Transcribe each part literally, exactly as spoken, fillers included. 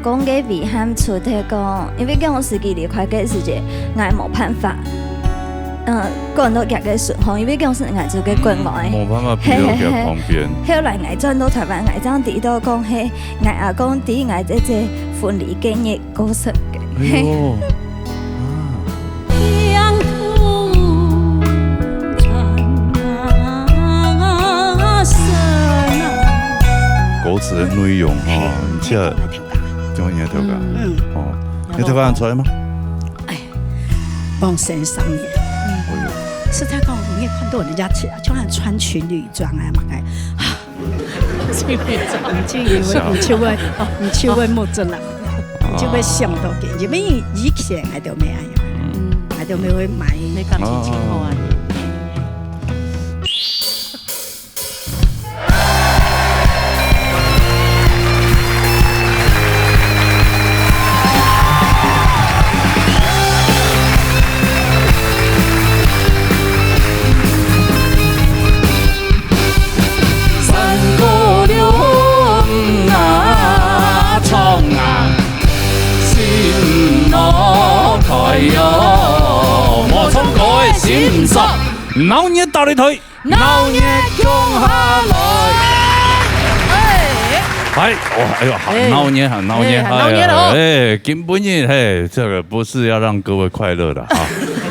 講个遺憾，除忒講，因為講實際離開个時節，𠊎無辦法，嗯，趕到佢个順風，因為講實𠊎做个國外，無辦法陪到佢旁邊。後來𠊎轉到台灣，𠊎正知道講，嘿，𠊎阿公在𠊎姐姐婚禮該日過身个。哎喲，啊。歌詞的內容哈，你這，就你頭家，嗯。哦，你頭家出來嗎？哎，往生三年。哎喲。實在講，你也看到人家穿，就像穿情侶裝啊嘛，哎，啊，情侶裝。你就以為，你就會，你就會目汁啦，你就會想到个，因為以前還都沒有，嗯。還都沒有買。沒感情情況啊。啊。 鬧熱打擂台。 鬧熱共下來。哎。哎，哦，哎喲，好鬧熱，好鬧熱，哎，好鬧熱哦。哎，今晡日，嘿，這個不是要讓各位快樂的哈。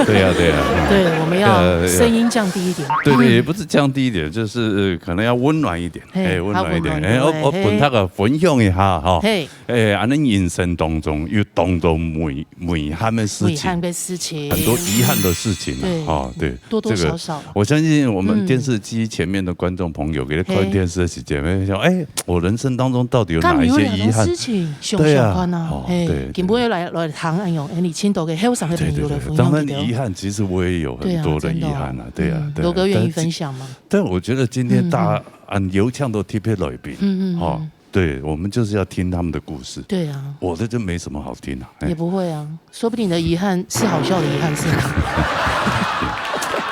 對呀，對呀，嗯。對，我們要，呃，聲音降低一點。對，對，也不是降低一點，就是，呃，可能要溫暖一點，嘿，哎，溫暖一點。較溫暖一點，哎，我，我，嘿。分大家分享一下哈。嘿。哎，恁樣人生當中有當多遺，遺憾的事情。遺憾的事情。很多遺憾的事情啊，對。哈，對。 多多少少啦。這個，我相信我們電視機前面的觀眾朋友，嗯。佢看電視个時節，嘿。會想，哎，我人生當中到底有哪一些遺憾？敢有恁樣个事情，想想看啊。對啊，哦，嘿，對，對。今晡日來，來談，哎喲，哎，你聽到个後生个朋友來分享一下。對，對，對，當然遺憾，其實我也有很多的遺憾啊，對啊，對啊，嗯，對啊。羅哥願意分享嗎？但，但我覺得今天大家，嗯，嗯。恁有請到特別來賓，嗯，嗯，嗯。哦， 對，我們就是要聽他們的故事。對啊。我的就沒什麼好聽啊，哎。也不會啊，說不定你的遺憾是好笑的遺憾，是嗎？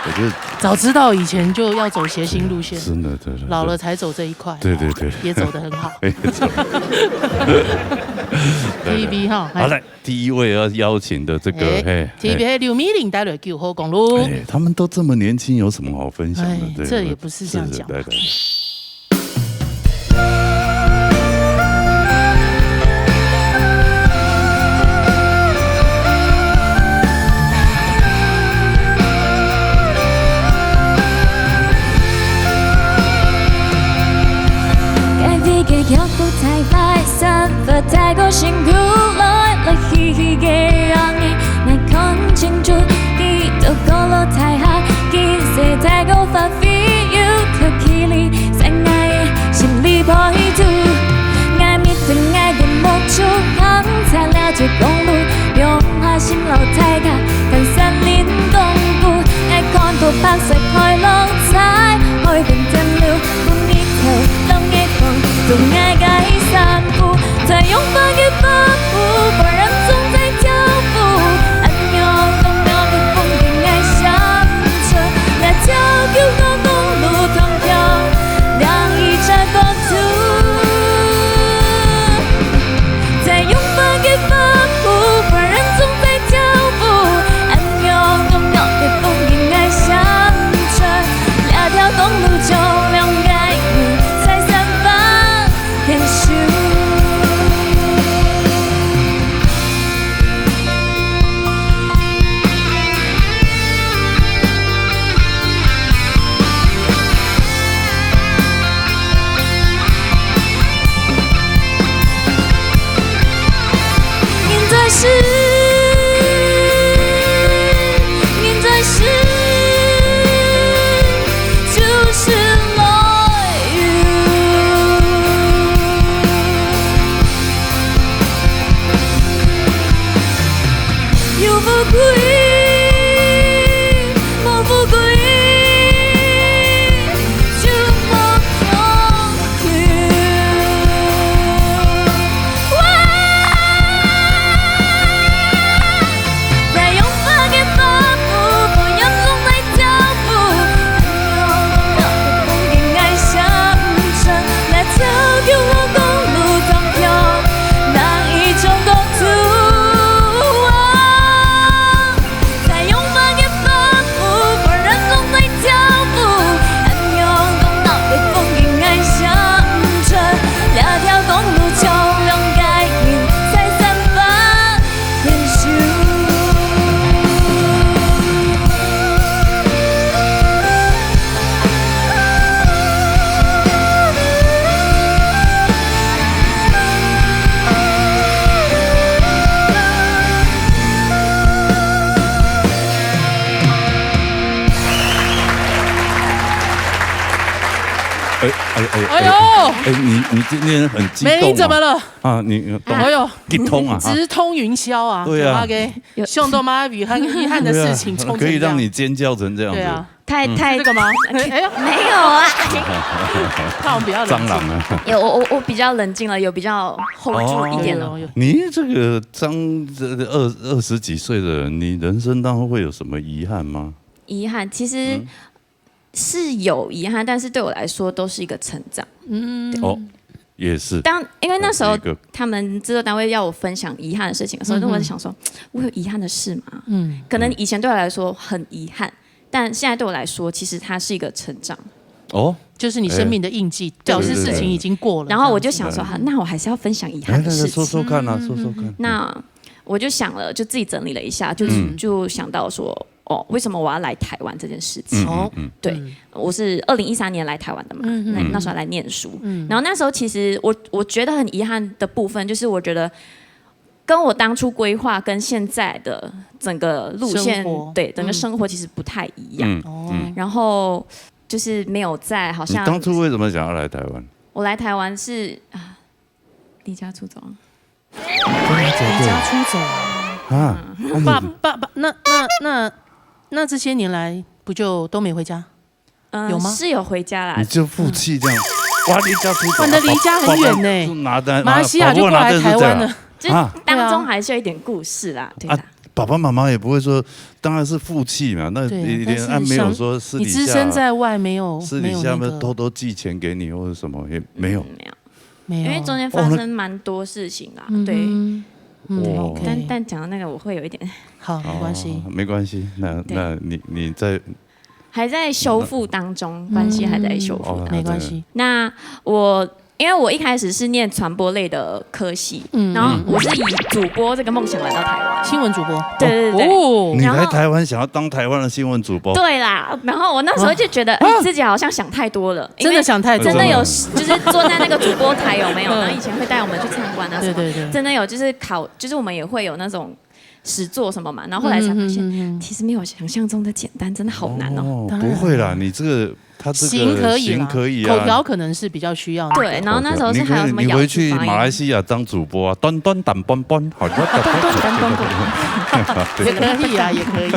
我覺得早知道以前就要走諧星路線，真的，真的，老了才走這一塊，對，對，對。也走得很好。沒錯。對，對。T V哈，好，來，第一位要邀請的這個，哎，嘿，T V嘿。劉美玲帶來九號公路。哎，他們都這麼年輕，有什麼好分享的？哎，對，這也不是這樣講。是，來，來。 該位个腳步太快，散發太過辛苦，來來去去个樣子，𠊎看清楚，佢都過了太下，佢實在過發揮，有條氣力，在𠊎个心裡背肚。𠊎搣等𠊎个目珠，行在這條公路，放下心摎大家，翻山嶺洞窟。𠊎看到白色海浪在海邊停留， 每日頭，當个風，做𠊎个衫褲，在陽光个發布，別人總在跳舞，恁樣當妙个風景𠊎想出，𠊎跳九號公路通跳，兩一站公路。在陽光个發布，別人總在跳舞，恁樣當妙个風景𠊎想出， 這條公路照亮𠊎，在散發天使哎哎哎哎呦，哎，你你今天很激动啊。美玲怎么了？啊，你懂？哎呦，激动啊！直通云霄啊！对啊，给，有，想到妈妈遗憾遗憾的事情冲成这样。对啊，可以让你尖叫成这样子。对啊，太太这个吗？哎呀，没有啊。那我们比较冷静。蟑螂啊。有，我我我比较冷静了，有比较 hold 住一点了。哦，有有有。你这个张这二二十几岁的人，你人生当中会有什么遗憾吗？遗憾其实是有遗憾，但是对我来说都是一个成长。嗯，哦，也是。当因为那时候他们制作单位要我分享遗憾的事情的时候，那我就想说，我有遗憾的事吗？嗯，可能以前对我来说很遗憾，但现在对我来说，其实它是一个成长。哦，就是你生命的印记，表示事情已经过了。然后我就想说，哈，那我还是要分享遗憾的事情。哎，那个说说看啊，说说看。那我就想了，就自己整理了一下，就就想到说，哦，为什么我要来台湾这件事情？哦，对，我是二零一三年来台湾的嘛，那那时候来念书，然后那时候其实我我觉得很遗憾的部分，就是我觉得跟我当初规划跟现在的整个路线，对，整个生活其实不太一样。嗯，然后就是没有在，好像你当初为什么想要来台湾？我来台湾是啊，离家出走。离家出走啊？啊，爸爸爸，那那那那这些年来不就都没回家？嗯，有吗？是有回家啦。你就负气这样，哇，离家出走，哇，你的离家很远呢。爸爸拿着马来西亚就过来台湾了。把握拿着是这样。就当中还是有一点故事啦，对啦。啊，爸爸妈妈也不会说，当然是负气嘛，那对，一定啊，但是没有说私底下，你只身在外，没有私底下没有那个偷偷寄钱给你或者什么，也没有。没有，因为中间发生蛮多事情啦，对。嗯，但但讲到那个，我会有一点好，没关系。没关系，那那你你在还在修复当中，关系还在修复当中。没关系。那我因为我一开始是念传播类的科系，嗯，然后我是以主播这个梦想来到台湾。新闻主播。对对对。哦，你来台湾想要当台湾的新闻主播？对啦，然后我那时候就觉得，哎，自己好像想太多了，真的想太多，真的有就是坐在那个主播台有没有？然后以前会带我们去参观啊什么，对对对，真的有就是考，就是我们也会有那种 实作什么嘛，然后后来才发现，其实没有想象中的简单，真的好难哦。不会啦，你这个他这个行可以啦，行可以啊，口条可能是比较需要。对，然后那时候是还有什么咬字发音？你回去马来西亚当主播啊，端端胆端端，好，端端胆端端，也可以啊，也可以，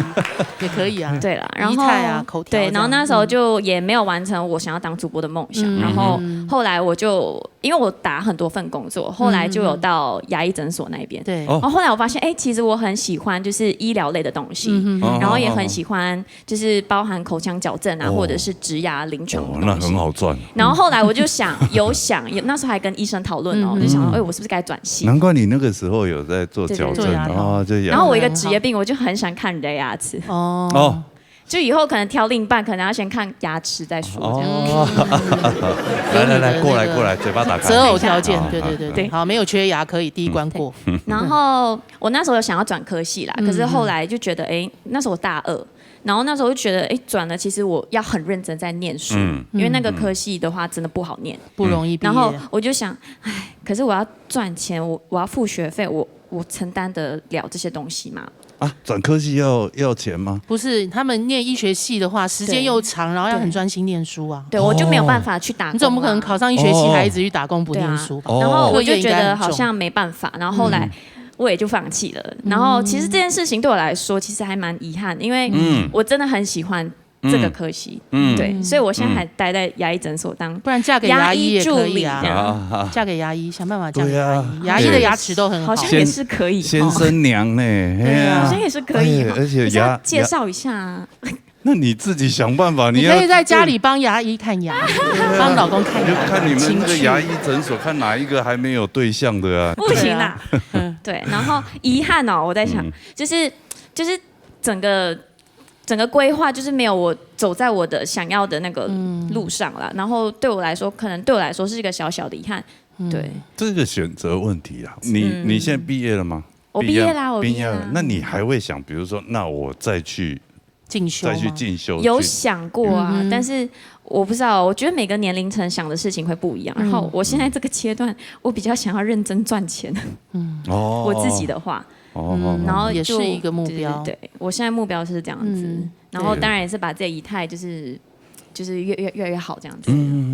也可以啊。对了，然后对，然后那时候就也没有完成我想要当主播的梦想，然后后来我就。 因为我打很多份工作，后来就有到牙医诊所那边。对，然后后来我发现，哎，其实我很喜欢就是医疗类的东西，然后也很喜欢就是包含口腔矫正啊，或者是植牙、临床的东西。那很好赚。然后后来我就想，有想，那时候还跟医生讨论哦，就想说，哎，我是不是该转系？难怪你那个时候有在做矫正啊，就然后我一个职业病，我就很喜欢看人家牙齿。哦。 就以后可能挑另一半，可能要先看牙齿再说。哦，来来来，过来过来，嘴巴打开。择偶条件，对对对对，好，没有缺牙可以第一关过。然后我那时候有想要转科系啦，可是后来就觉得，哎，那时候我大二，然后那时候就觉得，哎，转了，其实我要很认真在念书，因为那个科系的话真的不好念，不容易毕业。然后我就想，哎，可是我要赚钱，我我要付学费，我我承担得了这些东西吗？ 啊，转科系要要钱吗？不是，他们念医学系的话，时间又长，然后要很专心念书啊。对，我就没有办法去打工。你总不可能考上医学系还一直去打工不念书吧？然后我就觉得好像没办法，然后后来我也就放弃了。然后其实这件事情对我来说，其实还蛮遗憾，因为我真的很喜欢这个科系，对，所以我现在还待在牙医诊所当，不然嫁给牙医也可以啊，嫁给牙医，想办法嫁给牙医，牙医的牙齿都很好，好像也是可以。先生娘呢，哎呀，好像也是可以，而且牙介绍一下啊。 那你自己想办法，你可以在家里帮牙医看牙，帮老公看牙，看你们这个牙医诊所看哪一个还没有对象的啊？不行啦，对，然后遗憾哦，我在想，就是就是整个整个规划就是没有我走在我的想要的那个路上啦，然后对我来说，可能对我来说是一个小小的遗憾，对，这个选择问题啊，你你现在毕业了吗？我毕业啦，我毕业了，那你还会想，比如说，那我再去。 进修再去进修，有想过啊，但是我不知道，我觉得每个年龄层想的事情会不一样。然后我现在这个阶段，我比较想要认真赚钱，嗯，哦，我自己的话，哦，然后也是一个目标。对，我现在目标是这样子，然后当然也是把这仪态就是就是越越越来越好这样子。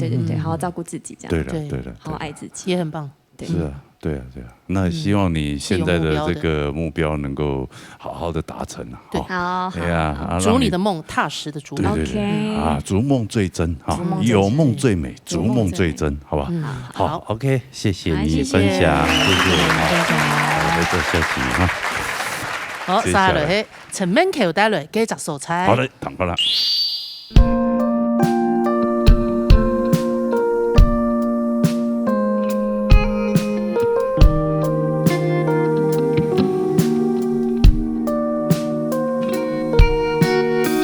对对对，好好照顾自己，这样，对了，对对了，好好爱自己。也很棒。是啊，对啊，对啊。那希望你现在的这个目标能够好好的达成啊。对好，好，哎呀，啊逐你的梦，踏实的逐梦。对对对 OK 啊，逐梦最真哈逐梦，最真有梦最美，逐逐梦最梦最真，好吧？嗯好好，OK，谢谢好谢谢你分享，谢谢哈。分享好，我们再下集哈。好，接下来接下来係陈明桥帶來个隻所在。好嘞，赶快了。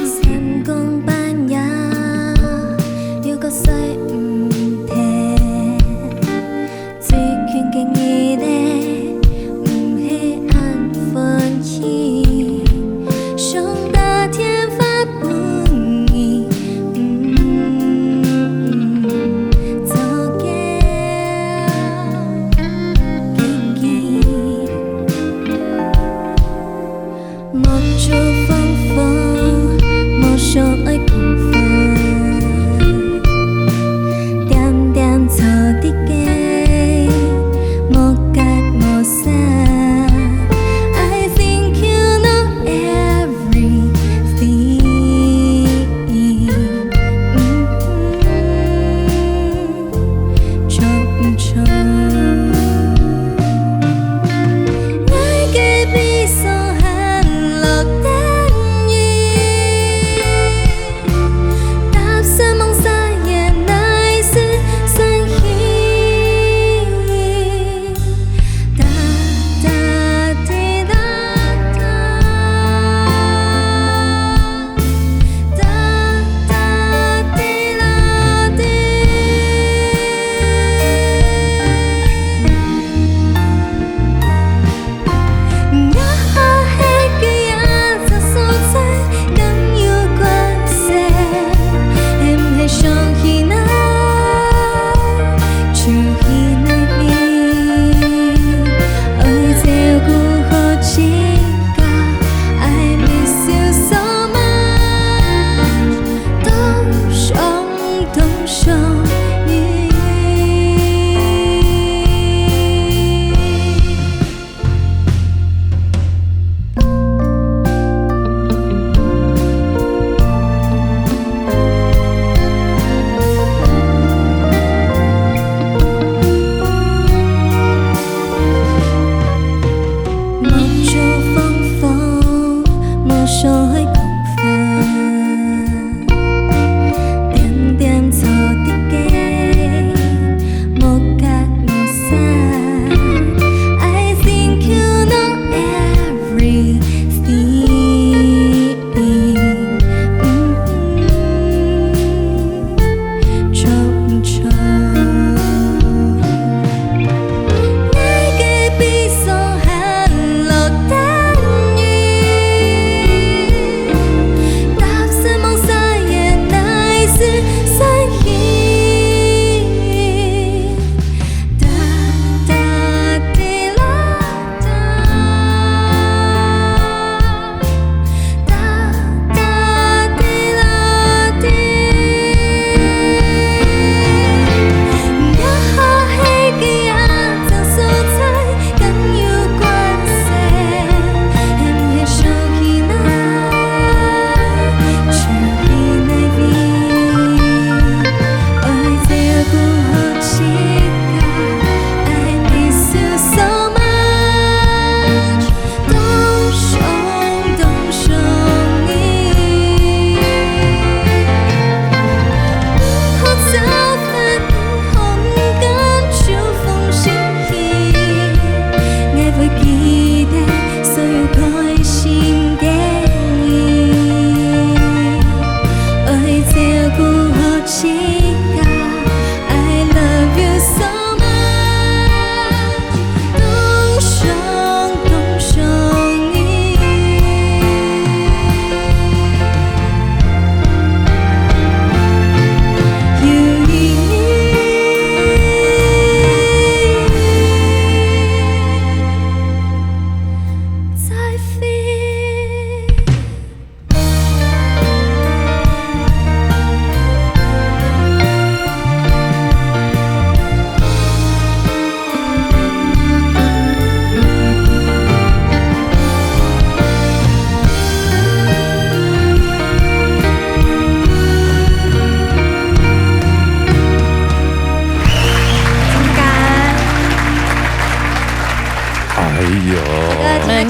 三更半夜，又个睡毋忒。最近个日子，毋係恁歡喜。想打電話分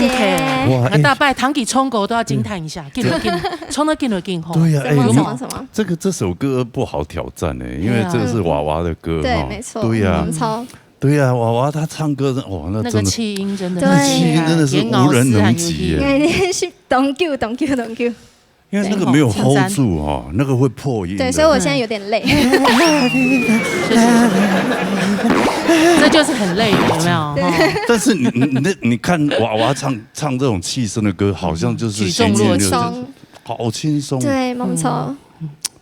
OK，哇，哎，那大拜堂吉冲狗都要惊叹一下，劲了劲，冲了劲了劲吼。对呀，哎，什么你什么什么？这个这首歌不好挑战哎，因为这个是娃娃的歌哈。对啊。对，没错，对呀，嗯，没错。对呀，娃娃他唱歌，哇，那那个真的，气音真的很厉害，那气音真的是无人能及耶。岩老师很有气音。哎，是当久，当久，当久。因为那个没有hold住哈，那个会破音的。对，所以我现在有点累。这就是很累，有没有？对。但是你你你你看娃娃唱唱这种气声的歌，好像就是举重若轻。好轻松。对，没错。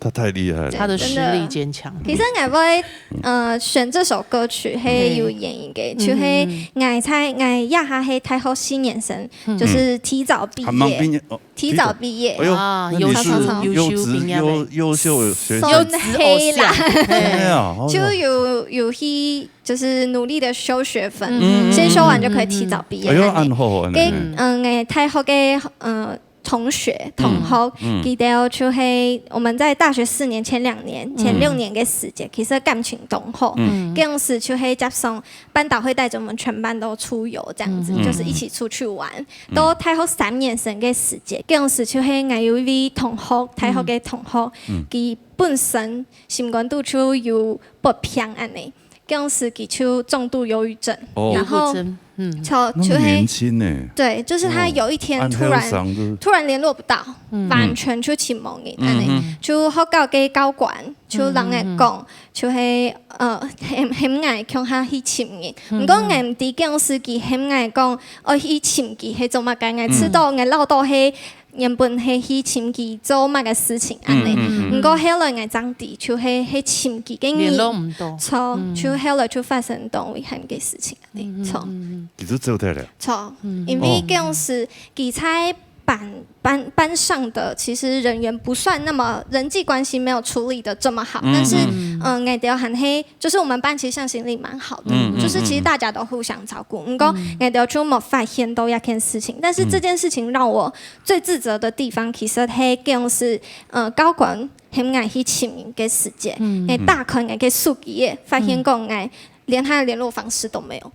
他太厉害了。他的实力坚强。其实我会呃选这首歌曲，还有原因个，就係我在我一下係大学四年生，就是提早毕业。还蛮毕业哦。 提早毕业。哎呦，啊，那你是优秀，优秀毕业。优秀学生。算係啦。真的啊，好。就有有去就是努力的修学分，嗯，先修完就可以提早毕业。哎呦，恁樣。恁好恁好。跟嗯个大学个呃同学同學，佢兜就係我们在大学四年前两年、前六年个时节，其实感情當好。嗯，該時就係加上班导会带着我们全班都出游，这样子，就是一起出去玩。 到大学三年生个时节，該時就係𠊎有一位同学，大学个同学，佢本身心肝肚就有發病恁樣，該時佢就重度忧郁症，哦，然后忧郁症，嗯，就就係，那么年轻呢？对，就是他有一天突然，哦，恁後生就，突然联络不到，完全就沉默个恁樣，就学校个教官就同𠊎讲，就係呃，喊喊𠊎共下去寻人。毋过𠊎毋知該時佢喊𠊎讲， 愛去寻佢係做麼个，𠊎知道𠊎老豆係原本係去寻佢做麼个事情恁樣。毋過後來𠊎正知，就係去寻佢个人。聯絡毋到。著，就後來就發生當遺憾个事情恁樣。著。佢就走忒了。著，因為該時佢在班班班上的其实人缘不算那么，人际关系没有处理得这么好，但是嗯，𠊎兜還係 就是我们班其实向心力蛮好的，嗯，就是其实大家都互相照顾。毋过，𠊎兜就没发现到一件事情，但是这件事情让我最自责的地方，其实係該時，呃，教官喊𠊎去寻人个时节，嗯，个打开𠊎个手机个，发现讲𠊎连他的联络方式都没有。哦。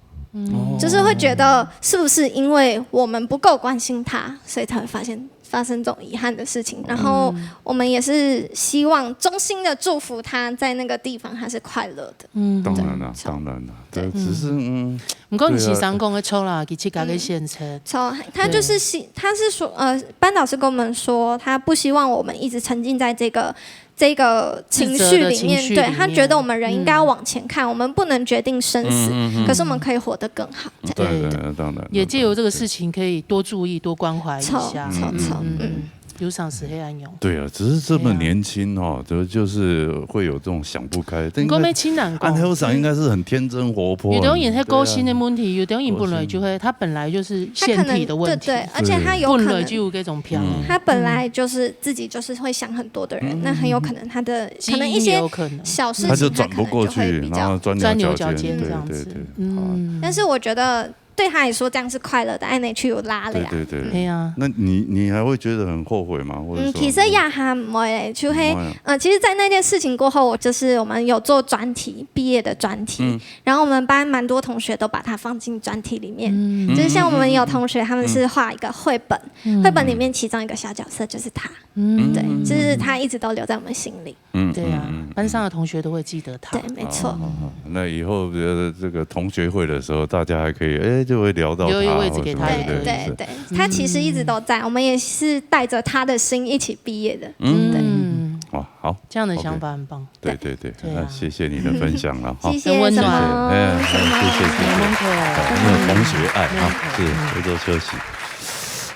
就是会觉得是不是因为我们不够关心他，所以才会发现 发生这种遗憾的事情，然后我们也是希望衷心的祝福他在那个地方他是快乐的。嗯，当然啦，对。当然啦，对，对。只是，嗯，毋过你先生讲个错啦，佢自家个选择。错，他就是希，他是说，呃，班导师跟我们说，他不希望我们一直沉浸在这个这个情绪里面，自责的情绪里面。对，他觉得我们人应该要往前看，我们不能决定生死，可是我们可以活得更好。这样。对，对，对，当然，也借由这个事情，可以多注意、多关怀一下。错，错，错，嗯。 有常时会恁样。对啊，只是这么年轻哦，就就是会有这种想不开。但应该，毋过要请人讲，恁後生应该是很天真活泼啊。有的人个个性的问题，对啊。有的人本来就会，他本来就是腺体的问题，他可能，对，对，而且他有可能，本来就有这种病。嗯。他本来就是自己就是会想很多的人，那很有可能他的，基因也有可能。可能一些小事情他可能就会比较，他就转不过去，然后钻牛角尖，钻牛角尖这样子。对，对，对，嗯。但是我觉得 对他来说这样是快乐的，爱那去有拉了呀。对，对，对。对啊。那你，你还会觉得很后悔吗？或者说，嗯，其实也还没嘞，就会，不会啊。呃，其实，在那件事情过后，我就是我们有做专题，毕业的专题，嗯。然后我们班蛮多同学都把他放进专题里面，嗯。就是像我们有同学，他们是画一个绘本，嗯。绘本里面其中一个小角色就是他，嗯。对，就是他一直都留在我们心里。 嗯，对啊，嗯，嗯，嗯。班上的同学都会记得他。对，没错。哦，哦，哦，那以后，呃，这个同学会的时候，大家还可以，哎，就会聊到他，留一个位置给他也可以。对，对，对，对。他其实一直都在，我们也是带着他的心一起毕业的。嗯，对。嗯。哇，好，这样的想法很棒。OK。对，对，对，对啊。那谢谢你的分享了，哈。谢谢，很温暖。什么，哎，哎，什么。谢谢，谢谢。很温暖。好，那个同学爱啊，没有错。是，回头休息。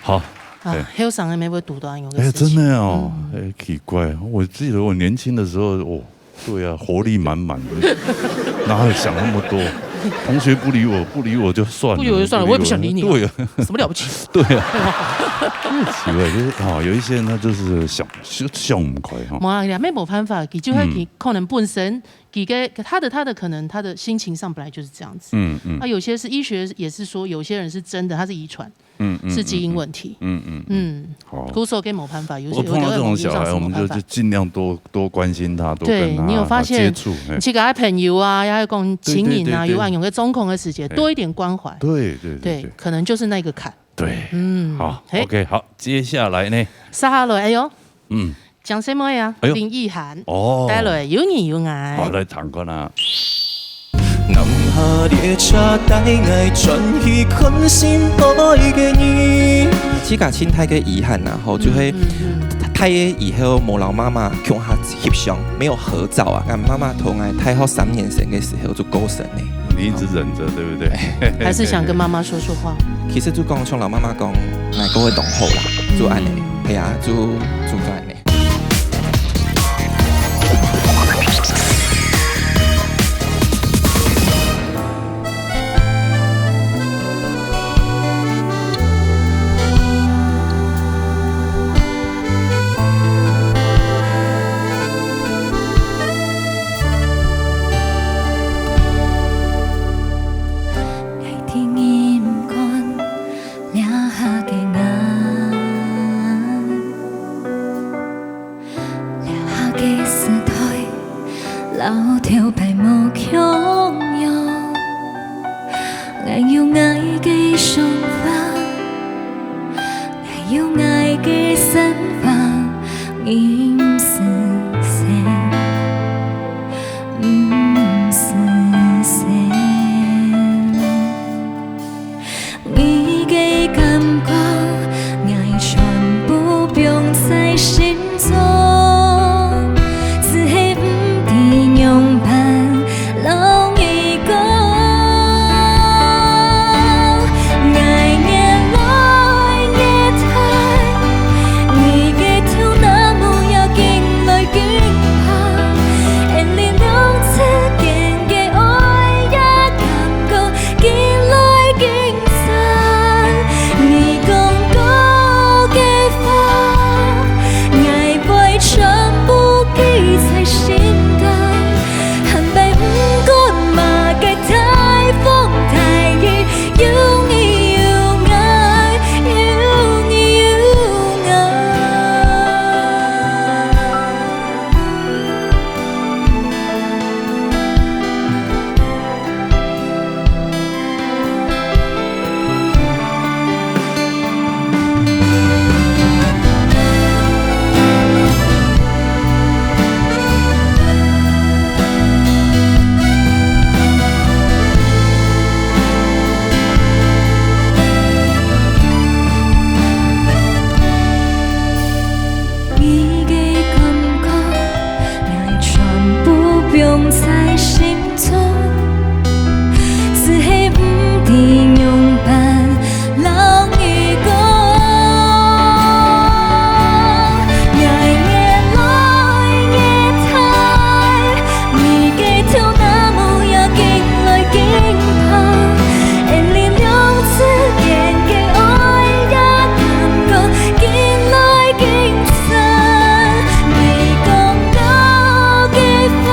好，啊，对。后生个妹会堵到有个事情。哎，真的哦，嗯。哎，奇怪，我记得我年轻的时候，哦， 对啊，活力满满的，哪有想那么多？同学不理我，不理我就算了，不理我就算了，不理我，我也不想理你啊。对啊。什么了不起？对啊。奇怪，就是，哦，有一些人他就是想，就想不开哈。无啦，也没办法，佢就会，嗯。佢可能本身，佢个，他的，他的可能他的心情上本来就是这样子。嗯，嗯。啊，有些是医学也是说，有些人是真的，他是遗传。 嗯，嗯，是基因问题。嗯，嗯，嗯。嗯，好。故所跟没办法，有些，我碰到这种小孩，有的人没办法。我们就，就尽量多，多关心他，多跟他，对，你有发现，啊，接触，嘿。你去给他朋友啊，要讲情人啊，对，对，对，对。有啊，有个中控的时节，嘿。多一点关怀。对，对，对，对，对。可能就是那个坎。對，嗯，好，嘿。OK，好，接下來呢？接下來，哎喲，嗯，講什麼呀？哎喲，林奕含，哦，帶來有你有𠊎。好，來聽看啊。南下列車帶𠊎轉去看心愛个你。自家盡大个遺憾啊，吼，就係，嗯，嗯，嗯。大个以後無摎媽媽共下翕相，沒有合照啊。𠊎媽媽同𠊎大學三年生个時候就過身了。你一直忍著，對不對？還是想跟媽媽說說話。其實就講，想摎媽媽講，𠊎過會當好啦，就恁呢。嗯。係啊，就，就恁呢。 這下个時代，摎頭擺無共樣。𠊎有𠊎个想法，𠊎有𠊎个生活，你毋使愁，毋使愁。 你个感覺，𠊎全部放在心中，只係毋知仰般摎你講。𠊎越來越大，你个頭那毛也緊來緊長，𫣆俚兩隻間个愛也感覺 緊來緊深，你講過个話，𠊎會全部記在心間。還愛毋管麼个大風大雨，有你有𠊎，有你有𠊎。 你个感覺，𠊎全部放在心中，只係毋知仰般摎你講。𠊎越來越大， 你个頭那毛也緊來緊長，𫣆俚兩隻間个愛也感覺緊來緊深。你講過个話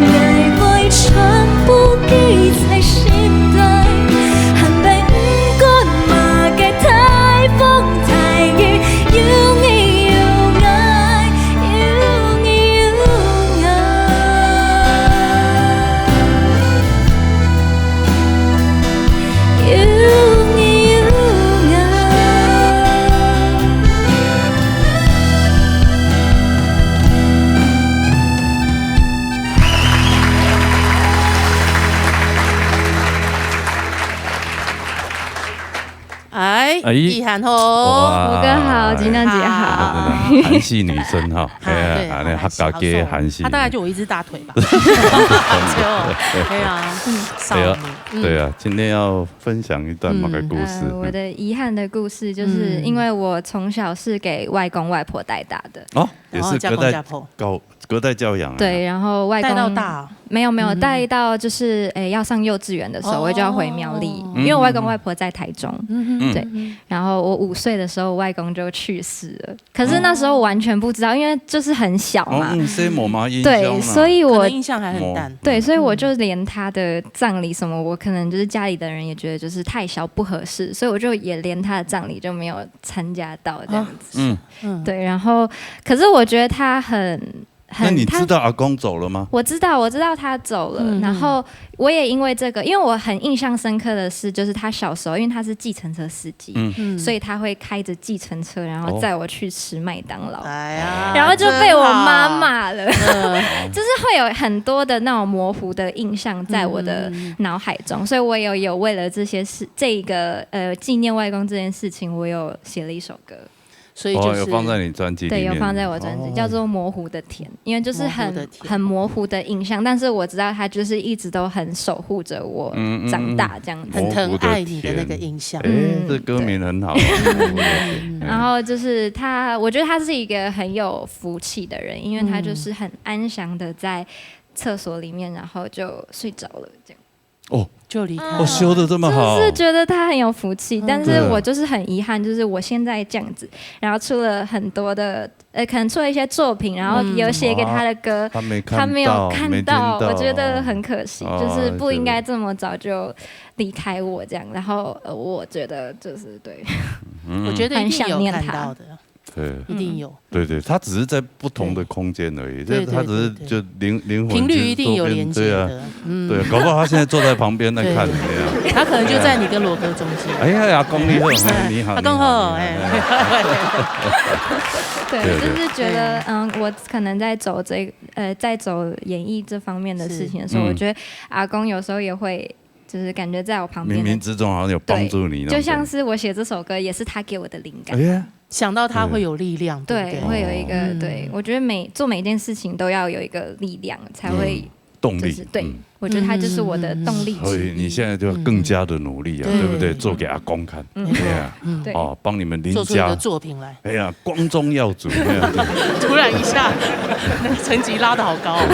，𠊎會全部記在心底，還愛毋管麼个大風大雨，有你有𠊎。 有你有𠊎，有你有𠊎。哎，哎。奕含好。哇。福哥好，金亮姐好。啊。對，對，對，韓系女生哈，哈，哎呀，對，啊，那客家个韓系女生。韓系，好瘦。她大概就我一隻大腿吧。對哦，對啊，嗯，少女，對啊，嗯。對啊，今天要分享一段麼个故事？嗯。呃，我的遺憾的故事，就是因為我從小是給外公外婆帶大的。嗯。哦，也是隔代，哦，家公家婆。隔代教養啊。對，然後外公，帶到大哦。沒有，沒有，嗯哼。帶到就是，誒，要上幼稚園的時候，哦。我就要回苗栗，嗯。因為我外公外婆在台中。嗯哼。對，嗯哼。然後我五歲的時候，我外公就去世了。可是那時候我完全不知道，嗯。因為就是很小嘛。哦，嗯，所以無麼个印象啦。對，所以我，可能印象還很淡。對，所以我就連他的葬禮什麼，我可能就是家裡的人也覺得就是太小不合適，所以我就也連他的葬禮就沒有參加到這樣子。啊。嗯。嗯。對，然後，可是我覺得他很很，那你知道阿公走了吗？我知道，我知道他走了。嗯。然后我也因为这个，因为我很印象深刻的是，就是他小时候，因为他是计程车司机，嗯。嗯。所以他会开着计程车，然后载我去吃麦当劳。哦。哎呀，然后就被我妈骂了。真好。嗯。就是会有很多的那种模糊的印象在我的脑海中，嗯。所以我有，有为了这些事，这一个，呃，纪念外公这件事情，我有写了一首歌。所以就是，哦，有放在你专辑里面。对，有放在我专辑，哦。叫做《模糊的甜》，因为就是很，模糊的甜。很模糊的印象，但是我知道他就是一直都很守护着我长大这样子。嗯，嗯，嗯。很疼爱你的那个印象。模糊的甜。哎，嗯，这歌名很好。对。模糊的甜。嗯。然后就是他，我觉得他是一个很有福气的人，因为他就是很安详的在厕所里面，然后就睡着了这样。哦，就离开了。哦，修得这么好。就是觉得他很有福气，嗯。但是我就是很遗憾，就是我现在这样子，然后出了很多的，呃，可能出了一些作品，然后有写给他的歌，嗯。他没看到，他没有看到，没听到。我觉得很可惜，哦，就是不应该这么早就离开我这样，然后，呃，我觉得就是，对。嗯。我觉得一定有看到的。很想念他。对。一定有。对，对，他只是在不同的空间而已，对。对，他只是，对，对，对。就灵，灵魂其实周边，频率一定有连接的，对啊。嗯。对，搞不好他现在坐在旁边在看你啊。对。他可能就在你跟罗哥中间。哎呀，阿公你好，哎，你好，阿公好，你好，你好。哎。对，对，对。就是觉得，嗯，我可能在走这，呃，在走演艺这方面的事情的时候，是。嗯。我觉得阿公有时候也会，就是感觉在我旁边的，冥冥之中好像有帮助你那种感觉。对，就像是我写这首歌，也是他给我的灵感。哎呀。想到他会有力量，对不对？对，会有一个，嗯。对，我觉得每，做每一件事情都要有一个力量，才会，嗯。动力，就是，对，嗯。我觉得他就是我的动力之一。嗯。所以你现在就要更加的努力啊，嗯。对不对？对。做给阿公看，嗯。对啊，嗯。对。哦，帮你们林家，做出你的作品来。哎呀，光宗耀祖，哎呀，对。突然一下，那个层级拉得好高哦。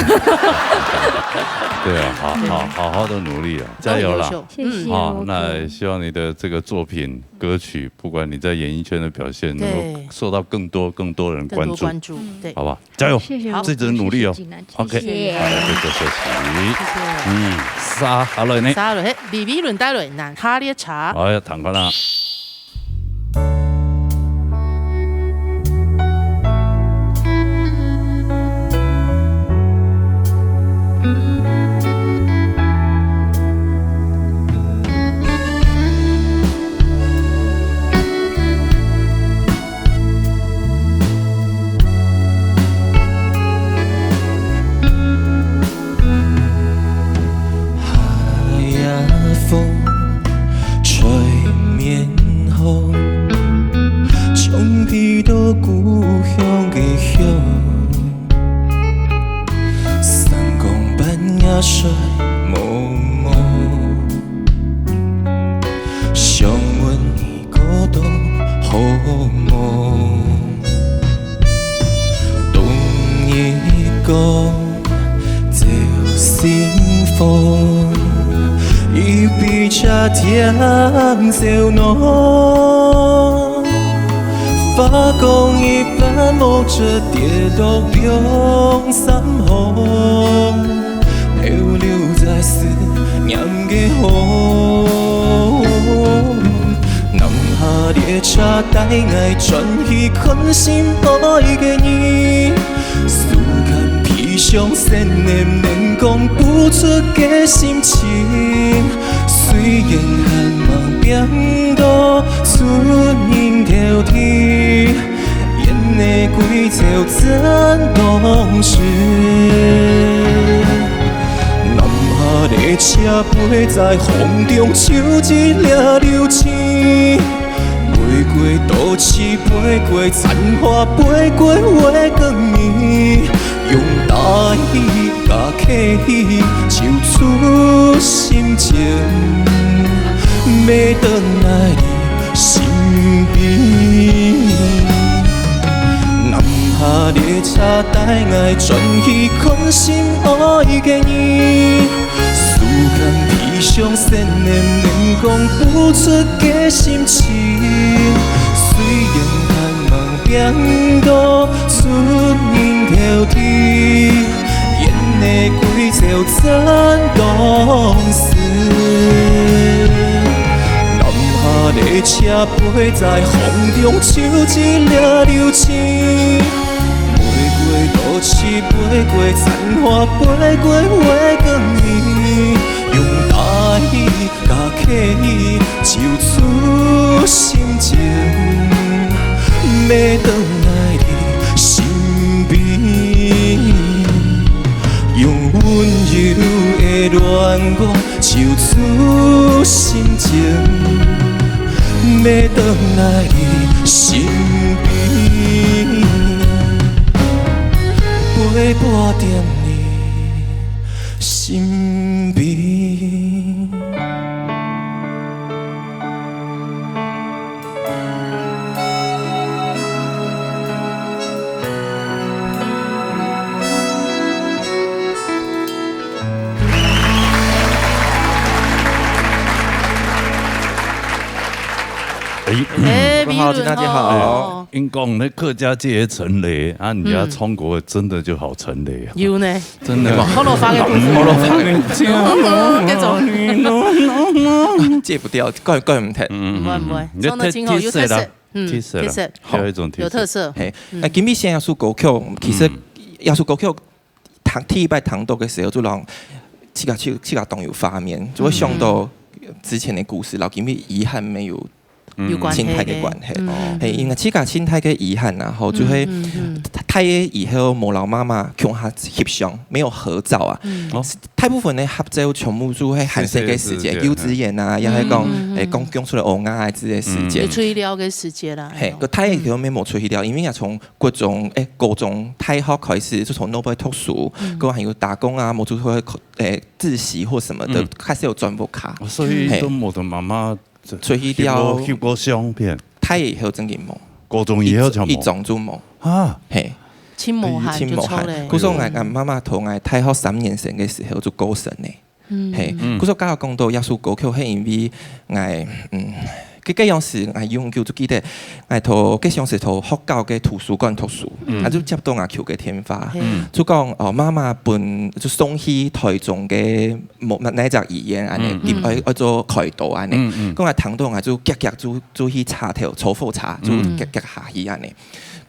对啊，好，好，好好的努力啊，加油啦！更优秀。谢谢，嗯。好，罗哥。那希望你的这个作品 歌曲，不管你在演艺圈的表现，能够，对，受到更多更多人关注，更多关注，嗯。对。好吧，加油，谢谢，好，自己的努力哦。谢谢，谢谢。OK，谢谢。好，来，再见，谢谢。谢谢。嗯，接下來呢？接下來，係Vivi帶來个《南下列車》。哎呀，聽看啊。飛過殘花，飛過月光，用大意佮客意，就出心情，欲轉來你身邊，用溫柔的戀愛。 就出心情，欲轉來你身邊，陪伴踮你身邊。 哎，哎，各位好，美倫，金大姐好。哦。哎，𠊎講那客家界的陳雷啊，你家唱歌真的就好陳雷啊。有呢。真的嗎？好老方的部分。好老方的。嗯，這種。戒不掉，戒，戒毋忒。嗯，嗯，嗯，嗯。不會，不會，你唱得真好，有特色。特色啦。嗯，特色。特色啦。還有一種特色。有特色。嘿，嗯。那今日選這首歌曲，其實嗯。這首歌曲 聽，第一擺聽到个時候，就讓自家，自家，自家當有畫面，就會想到之前的故事，嗯。然後今日遺憾沒有有關係个。親大个關係。嗯，嗯，嘿，因為自家親大个遺憾啊，吼，就係嗯，嗯，嗯。大个以後無摎媽媽共下翕相，沒有合照啊。嗯。哦。大部分的合照全部就係還細个時節，是，是，是，幼稚園啊，也係講，嗯，嗯，嗯。欸，剛降出來學校啊之類个時節。嗯。有吹料个時節啦，嘿，嘿。个大个以後也無出去了，因為也從 國中，欸，高中、大學開始就從外背讀書，嗯。過後還有打工啊，無就會，欸，自習或什麼的，嗯。開始有轉屋下。哦，所以都無同媽媽翕過，嘿。翕過相片。大以後正經無。高中以後就無。一，一種就無。啊。嘿。親無閒就著咧。親無閒。故所𠊎，𠊎媽媽在𠊎大學三年生个時候就過身咧。 嗯。嘿，嗯。故所剛剛講到這首歌曲，係因為𠊎，嗯，該，該樣時𠊎永久就記得，𠊎在該樣時在學校个圖書館讀書，嗯。啊，就接到阿舅个電話，嘿。嗯。就講，哦，媽媽分，就送去台中个某，哪，哪隻醫院恁呢，嗯。愛，愛做開刀恁呢。嗯，嗯。講𠊎聽到，𠊎就遽遽就，就去車頭，坐火車，就嗯。遽遽下去恁呢。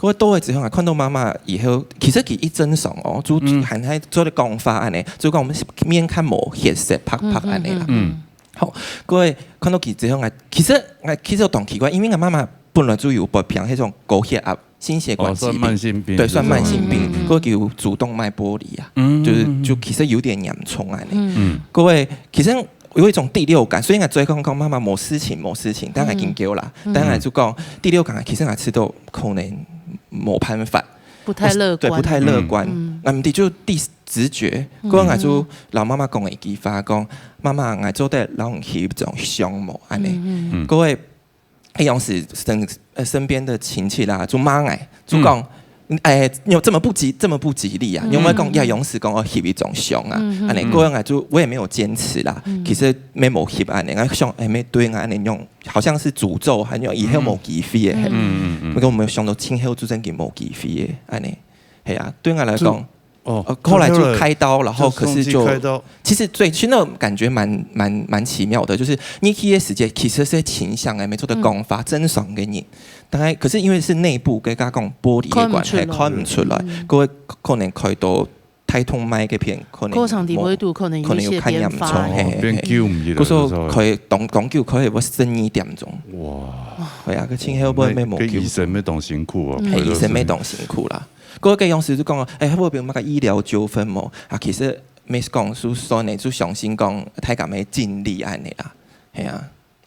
過到了之後啊，看到媽媽以後，其實佢一正常哦，就嗯。還，還做得講話恁呢，就講𠊎面看無血色白白恁呢啦。嗯，嗯，嗯。好，過看到佢之後啊，其實，啊，其實當奇怪，因為𠊎媽媽本來就有發病那種高血壓、心血管疾病。哦，算慢性病。對，算慢性病。嗯，嗯，嗯。過佢有主動脈剝離啊，嗯，就是，嗯，嗯。就其實有點嚴重恁呢。嗯。嗯。過其實 有一種第六感，所以𠊎嘴講講媽媽無事情，無事情，但𠊎緊噭啦，嗯。但𠊎就講第六感，其實𠊎知道可能無辦法。不太樂觀。對，不太樂觀。嗯。𠊎毋知就第直覺，嗯。過𠊎就摎媽媽講一句話，講，媽媽，𠊎做得摎你翕一張相無？恁呢。嗯，嗯。嗯。過 該樣時身，呃，身邊的親戚啦，就罵𠊎，就講，嗯。哎，有這麼不吉，這麼不吉利啊？嗯。因為講，嗯。也有時講要翕一張相啊，嗯，嗯。恁呢，嗯。過後𠊎就，我也沒有堅持啦。嗯。其實也無翕恁呢，𠊎想，哎，也對𠊎恁呢用，好像是詛咒，還有以後無機會个。嗯。嗯，嗯，嗯。不過𠊎想到今後就真个無機會个，恁呢。係啊，對𠊎來講，就 哦，呃，後來就開刀，就，然後可是就，就送去開刀。其實對，其實那種感覺蠻，蠻，蠻奇妙的，就是你去个時節，其實係正常个，也做得講話，嗯。正常个人。當然，可是因為是內部个，剛剛講剝離个關係，看毋出來。看毋出來，嗯。過後可能開刀大動脈該片，可能過程裡無，會堵，可能有一些可能有較嚴重，變化。嘿，哦，變嘿。救毋起來，故所就是。開當，當久，開會十二點鐘。哇。係啊，該今後會，會無救。該醫生也當辛苦哦，嘿，開刀十二。醫生也當辛苦啦。 過後該樣時就講，哎，會毋會有麼个醫療糾紛無？啊，其實毋係講就算了，就相信講大家會盡力恁呢啦，係啊。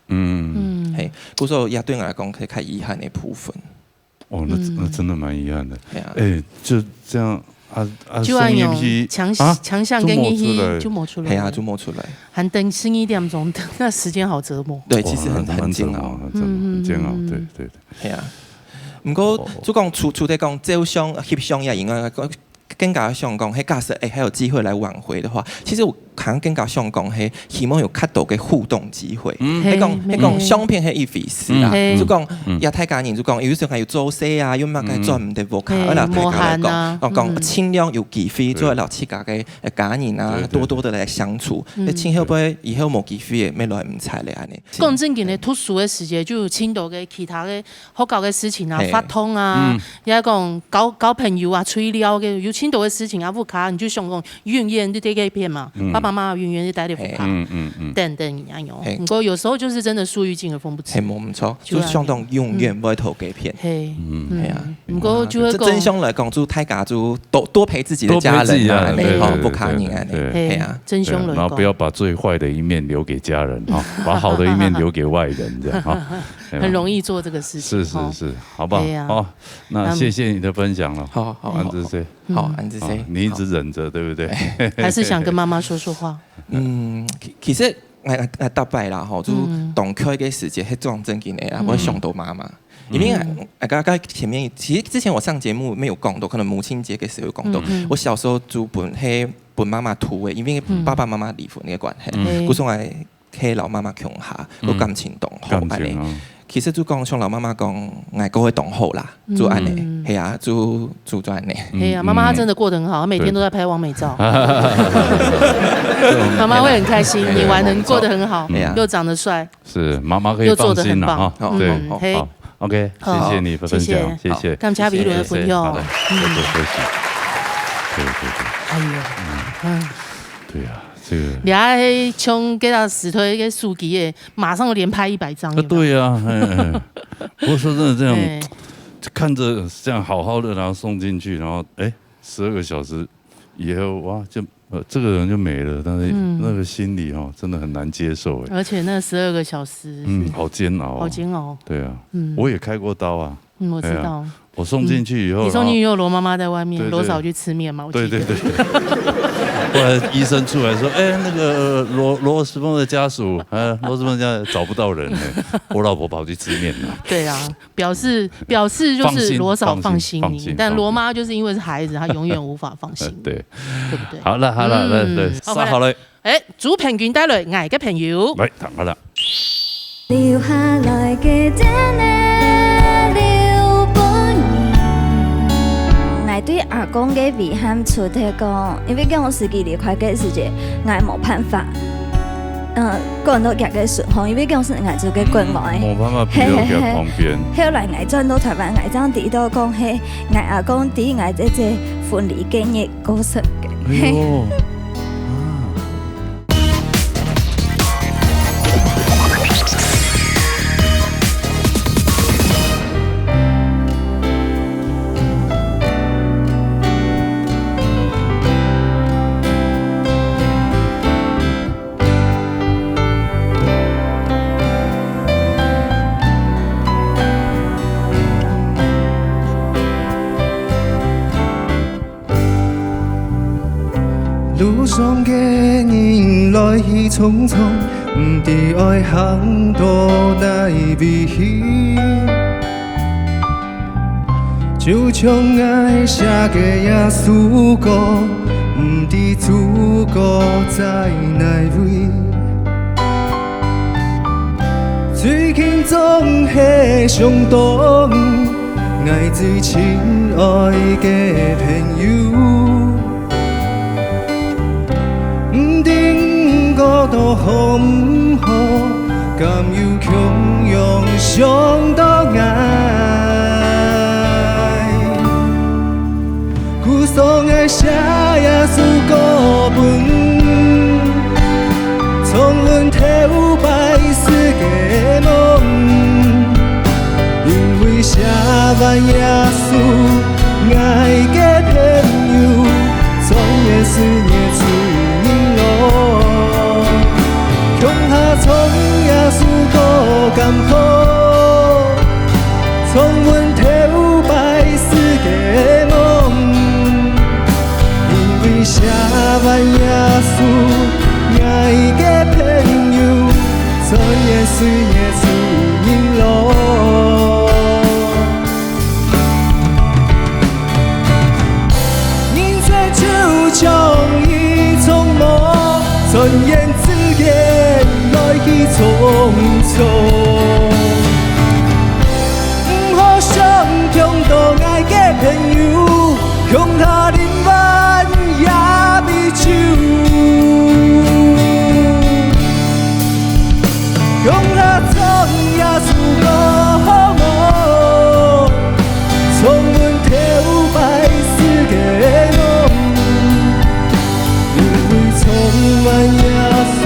嗯。嗯。嘿，故所也對𠊎來講，係較遺憾个部分。哦，那，嗯。那真的蠻遺憾的。係啊。哎，就這樣啊，啊，就恁樣，送入去，強，啊，強行跟入去，就無出來。就無出來。係啊，就無出來。還等十二點鐘，那時間好折磨。對，其實很，哇，那蠻折磨，很煎熬。那真的很煎熬，嗯，嗯，嗯。對，對，對。 係啊。毋過，哦。就講除，除忒講照相、翕相以外，講，更加想講，嘿，假使，哎，還有機會來挽回的話，其實𠊎，可能更加想講係希望有較多个互動機會。嗯。係講，係講，嘿，嘿，相片係一回事啦。嗯，嘿。就講，嗯。也大家人就講，有時候還有做事啊，有麼个轉毋得屋下，嗯。嘿，啊，大家來講，無閒啊。哦，講，嗯。盡量有機會，對。做得摎自家个，呃，家人啊，對，對，多多的來相處。對。嗯。那盡後背以後無機會，也沒來毋睬咧，恁呢。講正經个，讀書个時節，就有盡多个其他个學校个事情啊，嘿。活動啊，嗯。也講交，交朋友啊，吹尞个，有盡多个事情啊，屋下你就想講， 永遠在這片嘛，嗯。爸爸媽媽永遠在這片。嘿。嗯，嗯，嗯。等等恁樣。嘿。毋過有時候就是真的樹欲靜而風不止。嘿，無毋著，就係恁樣。就相當永遠毋會投該片。嗯。嘿，嗯。嗯。係啊。毋過就會講，正常來講，就大家就多，多陪自己的家人啊，多陪自己的，恁呢，吼，對，對，對，屋下人恁呢，對，對。係啊。嘿，正常來講。對，然後不要把最壞的一面留給家人，哈，把好的一面留給外人，這樣，哈。很容易做這個事情，是，是，吼。是，好不好？哎呀。好，那謝謝你的分享了。嗯。好，好，好。安之謝。 好，嗯。恁仔細。好，你一直忍著，好。對不對？還是想跟媽媽說說話？嗯，其，其實，哎，哎，哎，逐擺啦，吼，就，嗯。當開个時節，係講正經个啦，嗯。會想到媽媽。因為，嗯。哎，剛，剛前面，其實之前我上節目沒有講到，可能母親節个時候有講到，嗯，嗯。我小時候就分，係分媽媽渡个，因為，嗯。爸爸媽媽離婚个關係，嗯。故所𠊎 係摎媽媽共下，嗯。个感情當好，感情，恁呢。哦。其實就講想摎媽媽講，𠊎過得當好啦，嗯。就恁呢，嗯。係啊，就，就，就恁呢。嗯，係啊，媽媽她真的過得很好，嗯。她每天都在拍完美照。對。媽媽會很開心，對，你玩得，對，過得很好，對啊。又長得帥，是，媽媽可以放心了哈。又做得很棒。好，對，嗯，好，好。OK，好，謝謝你的分享，謝謝。謝謝。好，感謝美倫的朋友。好的，嗯。謝謝，謝謝。對，對，對。哎呦，嗯。嗯。對啊。 這個，你還像該個時代个手機耶，馬上連拍一百張，啊，有沒有？對啊，哎，哎。不過說真的，這樣，哎。看著這樣好好的，然後送進去，然後，哎，十二個小時以後，哇，就，呃，這個人就沒了，但是，嗯。那個心裡，哦，真的很難接受，哎。而且那十二個小時是，嗯，好煎熬哦。好煎熬。對啊，嗯。我也開過刀啊。 嗯，我知道。哎呀，我送進去以後，嗯。你送進去以後，然後，羅媽媽在外面，對，對。羅嫂去吃麵嘛，我記得。對，對，對。後來醫生出來說：「哎，那個羅，羅時豐的家屬，呃，羅時豐的家屬找不到人，哎，我老婆跑去吃麵了。」對啊，表示，表示就是羅嫂放心，放心你，放心，但羅媽就是因為是孩子，她永遠無法放心你，呃，對。對不對？好了，好了，嗯。來，來，好，回來。殺好了。 哎，朱平君帶來《𠊎个朋友》。來，聽下啦。留下來个電話留分你。𠊎對阿公个遺憾除忒講，因為講實際離開个時節，𠊎無辦法，呃，趕到佢个身項，因為講實𠊎做个關懷。無辦法陪到佢旁邊。嘿，嘿，嘿。後來𠊎轉到臺灣，𠊎正知道講，嘿，𠊎阿公在𠊎姐姐婚禮該日過身个。哎喲。 路上个人來去匆匆，毋知愛行到哪位去。就像𠊎寫个這首歌，毋知主角在哪位。最近總係想到你， 𠊎最親愛个朋友，毋知你過到好毋好，敢有共樣想到𠊎？故所𠊎寫這首歌分你， 重溫頭擺時个夢，因為寫完這首《𠊎个朋友》，轉眼十年就人老。共下唱這首歌敢好？ 重溫頭擺時个夢，因為寫完這首《𠊎个朋友》，轉眼十年就人老。人生就像一場夢，願自然來去匆匆。毋好傷痛到𠊎个朋友，共下啉碗夜米酒。共下唱耶穌歌好無？唱阮頭擺世界夢。 因為充滿耶穌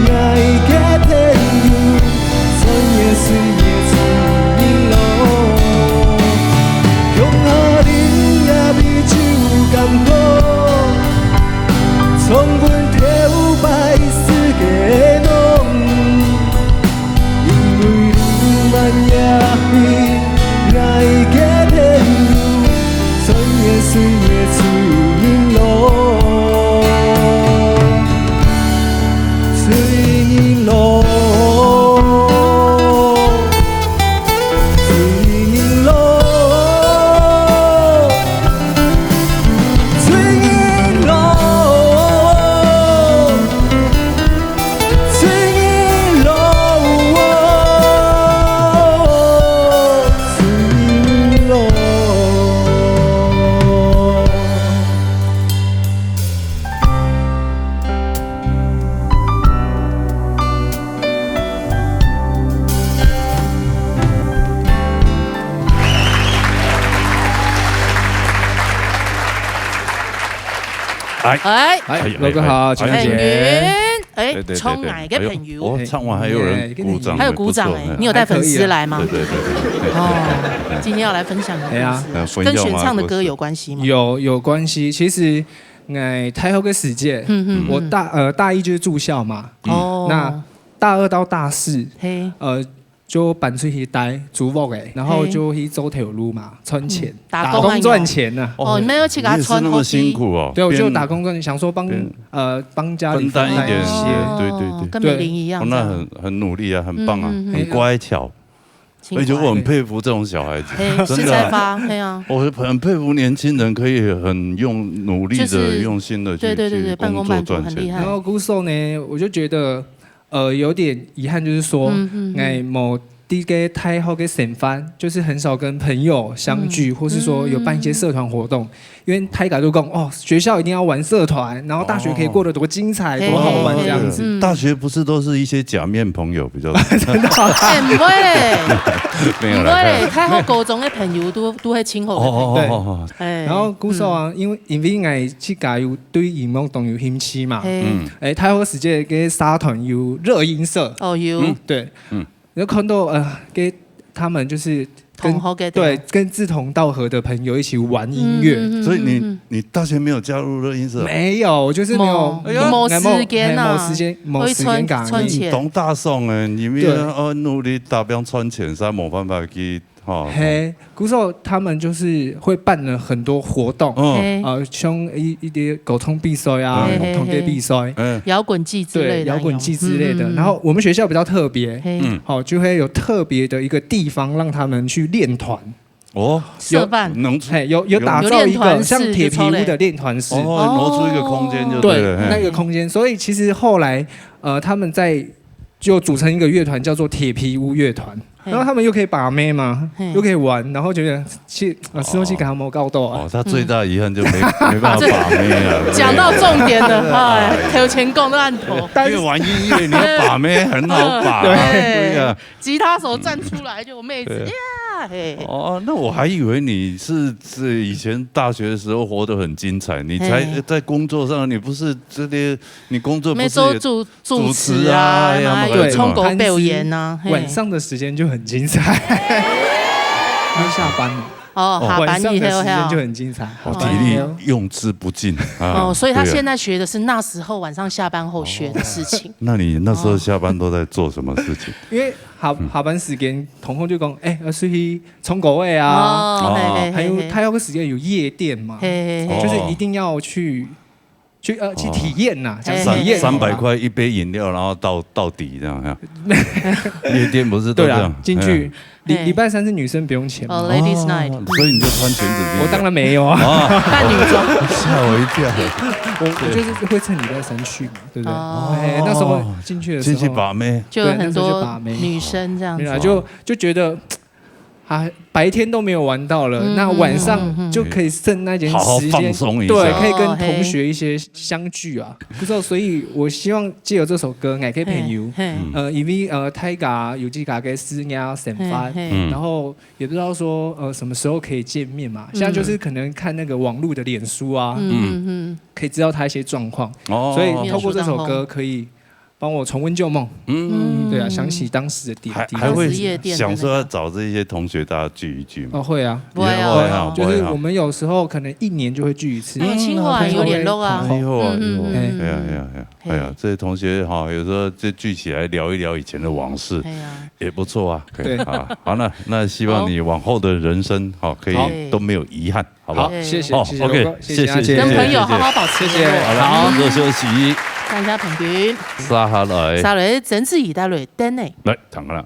，𠊎个朋友，算耶穌耶穌引路。共下啉夜米酒甘苦，唱阮頭擺世界夢。 因為你滿也比𠊎个朋友，算耶穌耶穌引路，最引路，最引路，最引路。 哎，哎，哎，老哥好，哎，陈小姐。哎，云，哎，对，对，对，唱哪个朋友？哎呦，哦，唱完还有人鼓掌，哎，还有鼓掌，不错，哎，哎，你有带粉丝来吗？对，对，对，对，对。哦，今天要来分享你的故事，哎呀。跟选唱的歌有关系吗？有，有关系。其实，哎，大学个时节，嗯，嗯，嗯。我大，呃，大一就是住校嘛，哦。那大二到大四，嘿。呃， 就搬出去戴租屋个，然后就去做头路嘛，赚钱，嗯，打工啊，打工赚钱啊。哦，你们要去给他穿你也是那么辛苦哦，对，我就边打工赚钱，想说帮，边呃，帮家里分担一点，分担一些。对，对，对。哦，跟美玲一样哦，那这样。很，很努力啊，很棒啊，嗯，嗯，嗯。很乖巧。辛苦啊。而且我很佩服这种小孩子，嘿，真的啊。是在发，嘿啊。我很佩服年轻人可以很用努力的、就是，用心的去，对，对，对，对，去工作赚钱。半工半读，很厉害。然后故所呢，我就觉得 呃，有点遗憾，就是说，嗯，嗯，嗯。哎，某第一个大学个生活，就是很少跟朋友相聚，嗯。或是说有办一些社团活动，嗯。因为大家都讲，哦，学校一定要玩社团，然后大学可以过得多精彩，哦。多好玩这样子。嘿，嘿，嘿。嗯。大学不是都是一些假面朋友比较多？真的啊？哎，毋会。没有啦，毋会，开玩笑。大学高中个朋友都，都会亲好个朋友。哦，哦，哦，哦。哎。然后故所啊，嗯。因为，因为我自家有对音乐当有兴趣嘛，嘿。嗯。哎，大学时节个社团有热音社。哦，有。嗯。对。 嗯。然后看到，呃，跟他们就是跟，同好个，对，对。跟志同道合的朋友一起玩音乐。嗯，嗯，嗯，所以你，嗯，嗯。你大学没有加入热音社啊？没有，我就是没有，没，哎呀。没时间啊。哎，没时间，没时间搞音乐。会穿，穿钱。你懂大众哎，你们，对。呃，努力打拼赚钱，才没办法去，哈。嘿，故所他们就是会办了很多活动，嗯。嘿。呃，像一，一些歌唱比赛啊，嘿，嘿，团体比赛。嘿。嗯。摇滚季之类的，对，摇滚季之类的。有。嗯，嗯，嗯。然后我们学校比较特别，嘿。嗯。好，就会有特别的一个地方让他们去练团。哦，社办。有，能，嘿，有，有打造一个像铁皮屋的练团室。有练团室就超累。哦，挪出一个空间就对了，对，嘿。那个空间。所以其实后来，呃，他们在，就组成一个乐团，叫做铁皮屋乐团。 嘿。然后他们又可以把妹嘛，嘿。又可以玩，然后觉得去，啊，吃东西给他们搞到啊。哦，他最大的遗憾就没，嗯。没办法把妹啊。讲到重点了，哎，头前讲到烂头。但是越玩音乐，你要把妹很好把啊，对。对呀。吉他手站出来就有妹子，对。呀，嘿。哦，那我还以为你是，是以前大学的时候活得很精彩，你才，嘿。在工作上，你不是这些，你工作不是也没做主 主持啊，主持啊，要么还有冲口表演啊，对。嘿。晚上的时间就很精彩。要下班了。哦，哦。下班以后，晚上的时间就很精彩。哦，下班以后。体力用之不尽啊。哦，所以他现在学的是那时候晚上下班后学的事情。对啊。哦。那你那时候下班都在做什么事情？因为下，嗯。下班时间，同学就讲，哎，要出去唱歌个啊。哦，哦。嘿，嘿，嘿，还有，嘿。大学个时间有夜店嘛，嘿，嘿，嘿。就是一定要去 去，呃，去体验呐，哦。讲体验。三，三百块一杯饮料，然后到，到底这样呀？夜店不是都这样？对啊，进去，哎。礼，嘿。礼拜三是女生不用钱嘛。哦，ladies night。哦，所以你就穿裙子进去？我当然没有啊。哦。扮女装。吓我一跳。我，我就是会趁礼拜三去嘛，对不对？哦。哎，那时候进去的时候，进去把妹。就有很多，对，那时候就把妹。女生这样子。没有啦，就，就觉得，啊，白天都没有玩到了，嗯，那晚上嗯，嗯，嗯。就可以趁那点时间，好好放松一下。对，可以跟同学一些相聚啊。哦，嘿。不知道，所以我希望借由这首歌，也可以陪你。嘿，嘿。呃，因为，呃，大家有自家个事业、生活，嘿，嘿。嗯。然后也不知道说，呃，什么时候可以见面嘛。嗯。现在就是可能看那个网络的脸书啊，嗯，嗯，嗯。可以知道他一些状况。哦。所以透过这首歌可以帮我重温旧梦。嗯。对啊，想起当时的点滴。还，还会当时夜店的那个。想说要找这些同学大家聚一聚吗？哦，会啊。不会啊。会啊，就是我们有时候可能一年就会聚一次。哎呦，清华有联络啊。哎呦，哎呦，嗯，嗯，嗯。哎呀，哎呀，哎呀，哎呀，嘿。这些同学哈，有时候就聚起来聊一聊以前的往事，哎呀。也不错啊。对。啊，好，那，那希望你往后的人生，哈，可以好。都没有遗憾，好不好？好，谢谢，好，谢谢，OK，谢谢，谢谢，谢谢，跟朋友好好保持联络。谢谢，好了，好。做休息。看一下平均。接下来。接下来，曾志怡带来等你。来，唱个啦。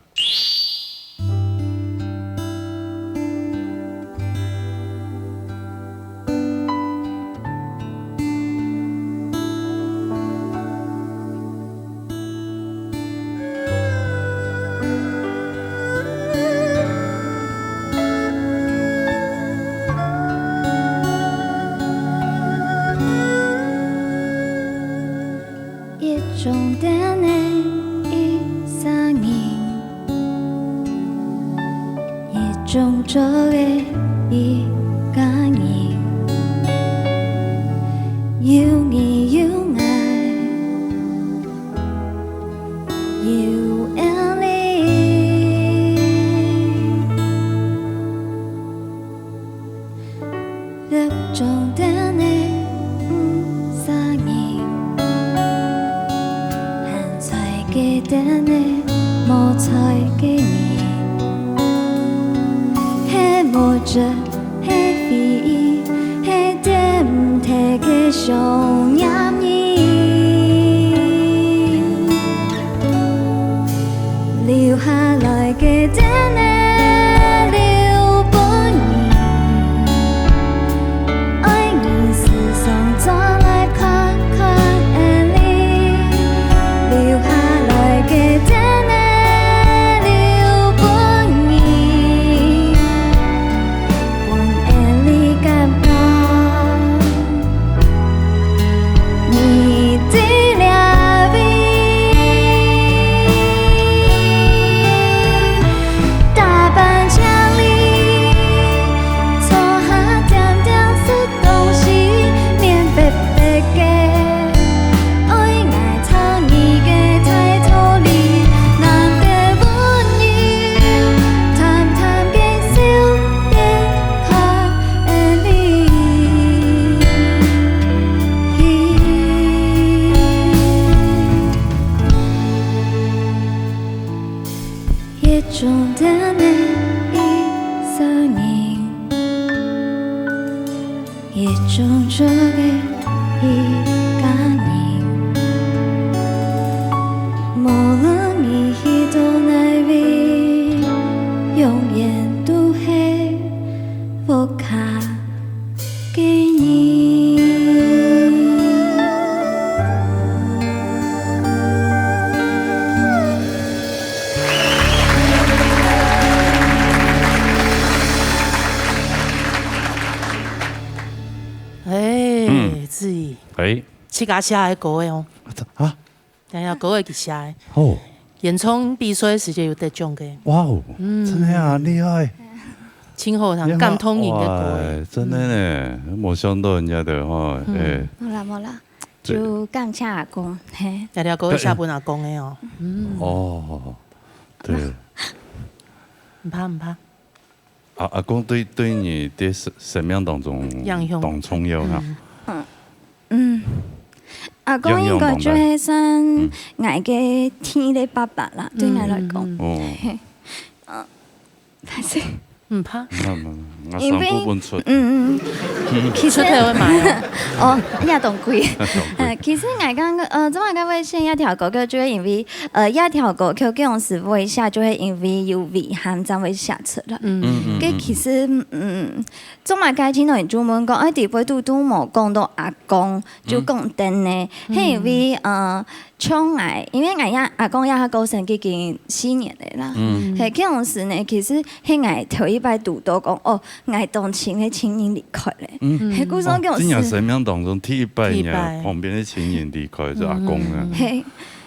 一种等个一生人，一种做个一家人，有你有𠊎，有爱你。 六种等个五十年，还在个等个无在个人，系物质，系回忆，系点毋脱个想念人。 留下来个等个留分你，爱你时常转来看看你。留下来个等个留分你， 分你感觉你在哪位？打扮请你，坐下点点食东西，面白白个。 爱𠊎讨你个态度里，难得温柔，淡淡个笑个可爱你。一种等个一生人。 一种做个一家人，无论你去到哪位，永远都系屋下个人。 哎，嗯。志毅，哎。自家写个歌个哦。啊？哎呀，歌个佢写个。哦。演唱比赛个时节有得奖个。哇哦，嗯。真个啊，厉害。真好听，感动人个歌个。哇，真个呢，无想到人家个吼，嗯。哎。无啦，无啦，对。就感谢阿公，嘿。这条歌写分阿公个哦。嗯。哦，对。毋怕，毋怕。 阿，阿公对，对你个生，生命当中影响当重要哈。嗯。嗯。嗯。阿公应该就系算影响蛮大。𠊎个第一个爸爸啦，对𠊎来讲。嗯，嗯，嗯。哦。嘿。呃，但是毋怕。嗯，嗯，嗯，因為，我三部分出。嗯，嗯，其實，出去會買哦。哦，也當貴。當貴。呃，其實𠊎講，呃，做麼个會選這條歌曲，就係因為，呃，這條歌曲該樣時會寫，就係因為有遺憾，正會寫出來。嗯。嗯，嗯，嗯。該其實，嗯，做麼个今日就問講，哎，底背嘟嘟無講到阿公，就講等呢。嗯。係因為，呃， 像𠊎，因為𠊎也阿公也過身已經四年了啦。嗯。係，該樣時呢，其實係𠊎頭一擺堵到講，哦，𠊎當親个親人離開了。嗯。係，故所該樣時，哦，真正生命當中第一擺，第一擺。旁邊个親人離開就阿公啊。嗯。係，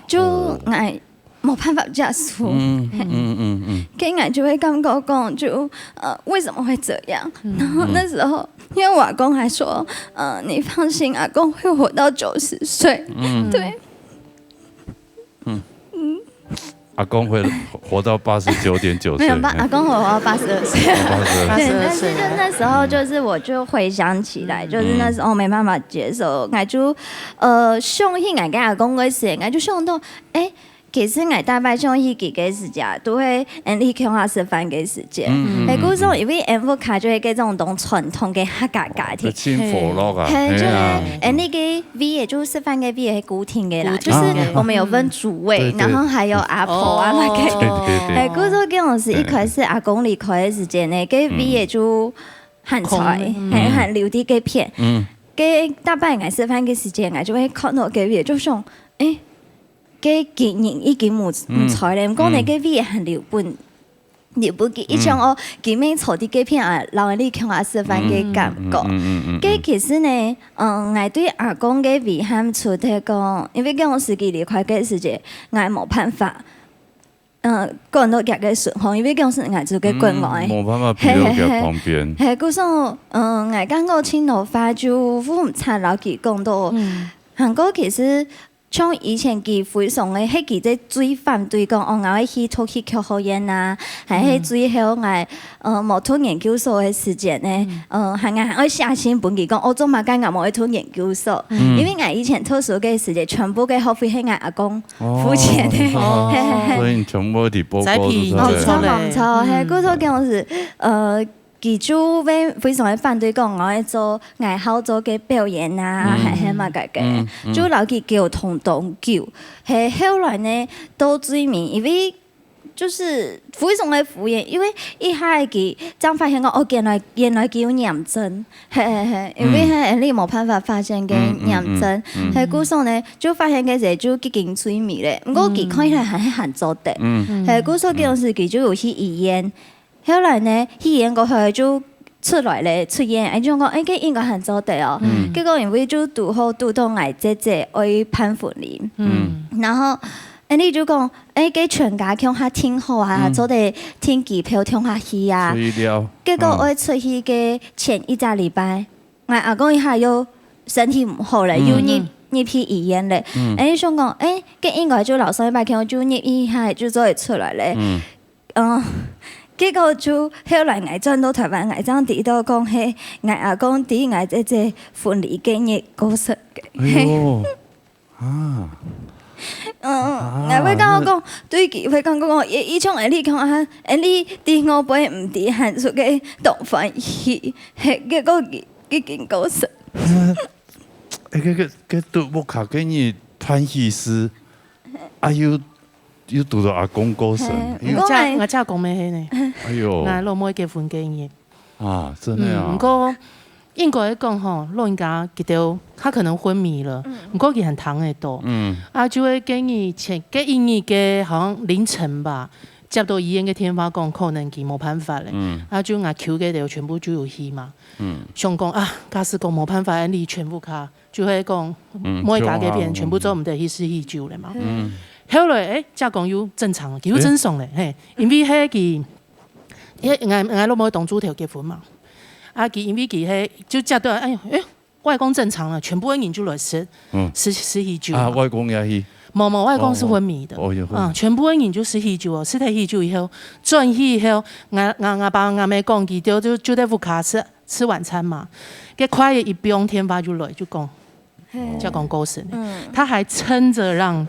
就哦。𠊎無辦法接受。嗯，係。嗯，嗯，嗯。該𠊎就會感覺講，就，呃，為什麼會這樣？嗯。然後那時候，因為我阿公還說，呃，你放心，阿公會活到九十歲。嗯。對。 嗯。阿公會活到八十九點九歲。沒有，爸，阿公活到八十二歲。哦，八十二歲。對，但是就那時候就是我就回想起來，嗯。就是那時候沒辦法接受，嗯。𠊎就，呃，想起𠊎个阿公个時，𠊎就想到，哎，其實𠊎大擺想起佢个時節，都係𠊎俚共下食飯个時節。嗯，嗯，哎，故所因為𠊎屋下就係該種當傳統个客家家庭。係，親和樂啊，係，就係，係啊。𠊎俚个 位也就食飯个位也係固定个啦，固定个。就是我們有分主位，嗯。對，對。然後還有阿婆啊，哦。那個。對，對，對。哎，故所該樣時一開始阿公離開个時節呢，該位也就還在，空，嗯。還，還留在該片。嗯。該大擺𠊎食飯个時節，𠊎就會看到該位，就想，哎，該今人已經無，嗯。無在了，毋過呢，嗯。該位還留分 你不記，一種哦，佢乜坐在該片啊，然後你共下食飯个感覺。嗯，嗯，嗯，嗯，嗯。該其實呢，嗯，𠊎對阿公个遺憾，除忒講，因為該時佢離開个時節，𠊎無辦法，嗯，管到佢个順風，因為該時𠊎就个管我个。嗯，無辦法陪到佢旁邊。係，係，係。係，故所，嗯，𠊎感覺盡多話就毋曾摎佢講到。嗯。還過其實 像以前佢非常个，係佢个最反對講，哦，𠊎愛去讀戲劇學院啊，還係最後𠊎，呃，無讀研究所个時節呢，嗯。呃，還，還愛寫信分佢講，哦，做麼个𠊎無愛讀研究所？嗯。因為𠊎以前讀書个時節，全部个學費係𠊎阿公付錢个。哦，係，係，係。所以你全部都報告，對不對？宅皮，無錯，無錯，係，嗯。故所該樣時，呃， 佢就會非常个反對講，𠊎愛做，𠊎好做个表演啊，嗯。還係麼个个，嗯，嗯。就摎佢溝通當久。係，後來呢，到最尾，因為就是非常个敷衍，因為一下佢正發現講，哦，原來，原來佢有癌症，係，係，係，因為，嗯。係，你無辦法發現个癌症，嗯，嗯，嗯，嗯。係，故所呢，就發現个時就已經最尾了。毋過佢看起來還係還做得，嗯。係，故所該樣時佢就有去醫院。 後來呢，去醫院過後就出來了，出院，𠊎就講，哎，該應該還做得哦。嗯。結果因為就堵好堵到𠊎姊姊愛辦婚禮。嗯。然後，𠊎俚就講，哎，該全家共下訂好啊，嗯。做得訂機票共下去啊。所以了，結果愛出去个前一隻禮拜，嗯。 𠊎阿公一下又身體毋好了，嗯。又入，入去醫院了。嗯。哎，想講，哎，該應該就摎上一擺共樣，就入去一下就做得出來了。嗯。嗯，結果就後來𠊎轉到臺灣，𠊎正知道講，係，𠊎阿公在𠊎姊姊婚禮該日過身个。哎喲。 啊。嗯，啊，𠊎會感覺講，對佢會感覺講，佢，佢像𠊎俚講啊，𠊎俚在外背毋知還係个當歡喜，係，結果佢，佢已經過身。哎，該，該，該堵屋下該日辦喜事，啊，又，又堵到阿公過身，係，哎喲。毋過𠊎，𠊎姐講个係呢。哎喲。𠊎老妹結婚該日。 啊，真个啊。嗯，毋過應該講吼，老人家佢兜，他可能昏迷了，嗯。毋過佢還聽得到。嗯。啊，就係該日前，該一日个好像凌晨吧，接到醫院个電話講，可能佢無辦法了。嗯。啊，就𠊎舅該兜全部就有去嘛。嗯。想講啊，假使講無辦法，恁樣全部卡，就係講，嗯，每家該片全部做毋得去食喜酒了嘛。嗯。後來，哎，姐講又正常了，佢又正常了，嘿，因為係佢 因為𠊎，𠊎老妹當初頭結婚嘛，啊，佢因為佢係，就接到，哎喲，哎，外公正常了，全部个人就來食，嗯。食，食喜酒啊。啊，外公也去？無，無，外公是昏迷的。哦，哦，也昏迷。嗯，全部个人就食喜酒哦，食忒喜酒以後，轉去以後，𠊎，𠊎，𠊎爸𠊎姆講，佢就，就，就在屋下食，食晚餐嘛。該快个一響電話就來，就講，嘿。就講過身了。嗯。他還撐著讓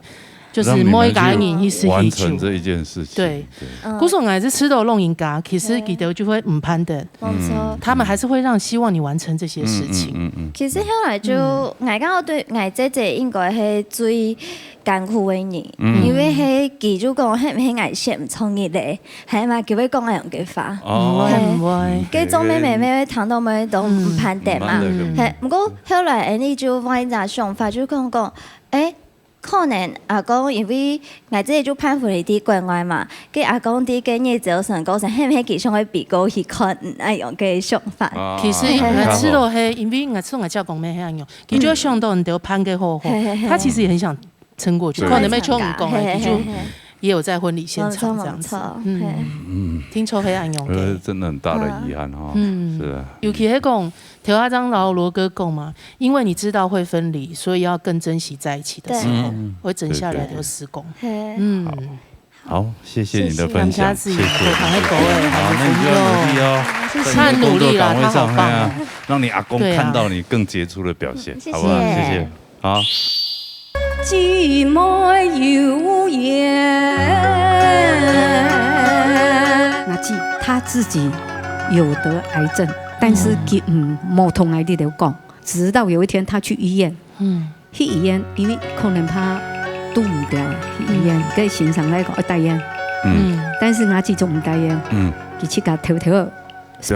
就是每一个人去試去做。让你们去完成这一件事情。对。对。嗯。故所𠊎係試著老人家，其实佢兜就會毋盼得，無錯。嗯。他们还是会让希望你完成这些事情。嗯，嗯，嗯，嗯。其实後來就，嗯。𠊎感覺對𠊎姐姐應該係最艱苦个人，嗯。因為係佢就講，係毋係𠊎先毋創業咧，係嘛，佢會講恁樣个話。哦。毋會，係。毋會。該做妹妹，妹妹聽到妹妹都毋盼得嘛。嗯。毋盼得个。係，毋過後來，Annie就換一隻想法，就講講，誒， 可能阿公因為𠊎這就搬回去在國外嘛，該阿公在該日子有成功，係毋係佢想愛飛過去看，嗯，恁樣个想法。啊。其實，嘿，嘿，𠊎試著係，因為𠊎試著𠊎姐公乜係恁樣，佢就想到你兜辦个好好，嗯。嘿，嘿，嘿。他其實也很想撐過去，對。可能乜像你講个，嘿，嘿，佢就嘿，嘿。也有在婚禮現場這樣子。無錯，無錯，嗯。嘿。嗯。聽說係恁樣个。呃，真的很大的遺憾哈。嗯。是啊。尤其係講， 頭下正摎羅哥講嘛，因為你知道會分離，所以要更珍惜在一起的時候，對。嗯。會珍惜這段時光。對，對，對。嘿。嗯。好。好，謝謝你的分享，謝謝。謝謝。謝謝。好，那你就要努力哦，謝謝。在你的工作崗位上，他很努力啦，他好棒哦。哎呀，讓你阿公看到你更傑出的表現，對啊。好不好？謝謝。謝謝。好。姊妹有緣。阿姊她自己有得癌症，但是佢，嗯，無同𠊎兜講。 直到有一天他去醫院，嗯。去醫院，因為可能他堵毋牢，去醫院，嗯。該先生來講，愛戴院。嗯。嗯。但是𠊎姊就毋戴院，嗯。佢自家偷偷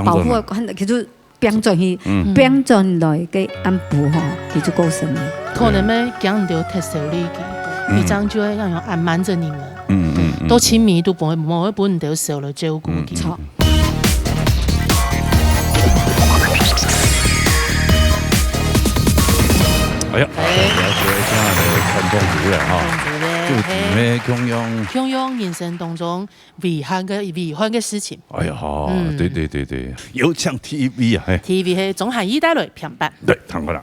保護，放轉來。可能佢就放轉去，嗯。放轉來个暗晡吼，佢就過身了。可能乜驚你兜忒愁慮佢，嗯。佢這樣就會讓人暗瞞著你們。 嗯，嗯，嗯。到清明都無，無會分你兜愁了照顧佢。嗯。著。哎呀，哎。了解一下你的看痛苦了哈。看痛苦了，就因為共樣。嘿。共樣人生當中遺憾个，遺憾个事情。哎呀，嗯。對，對，對，對，有請第一位啊，嘿。第一位係鍾涵怡帶來片段。對，聽過了。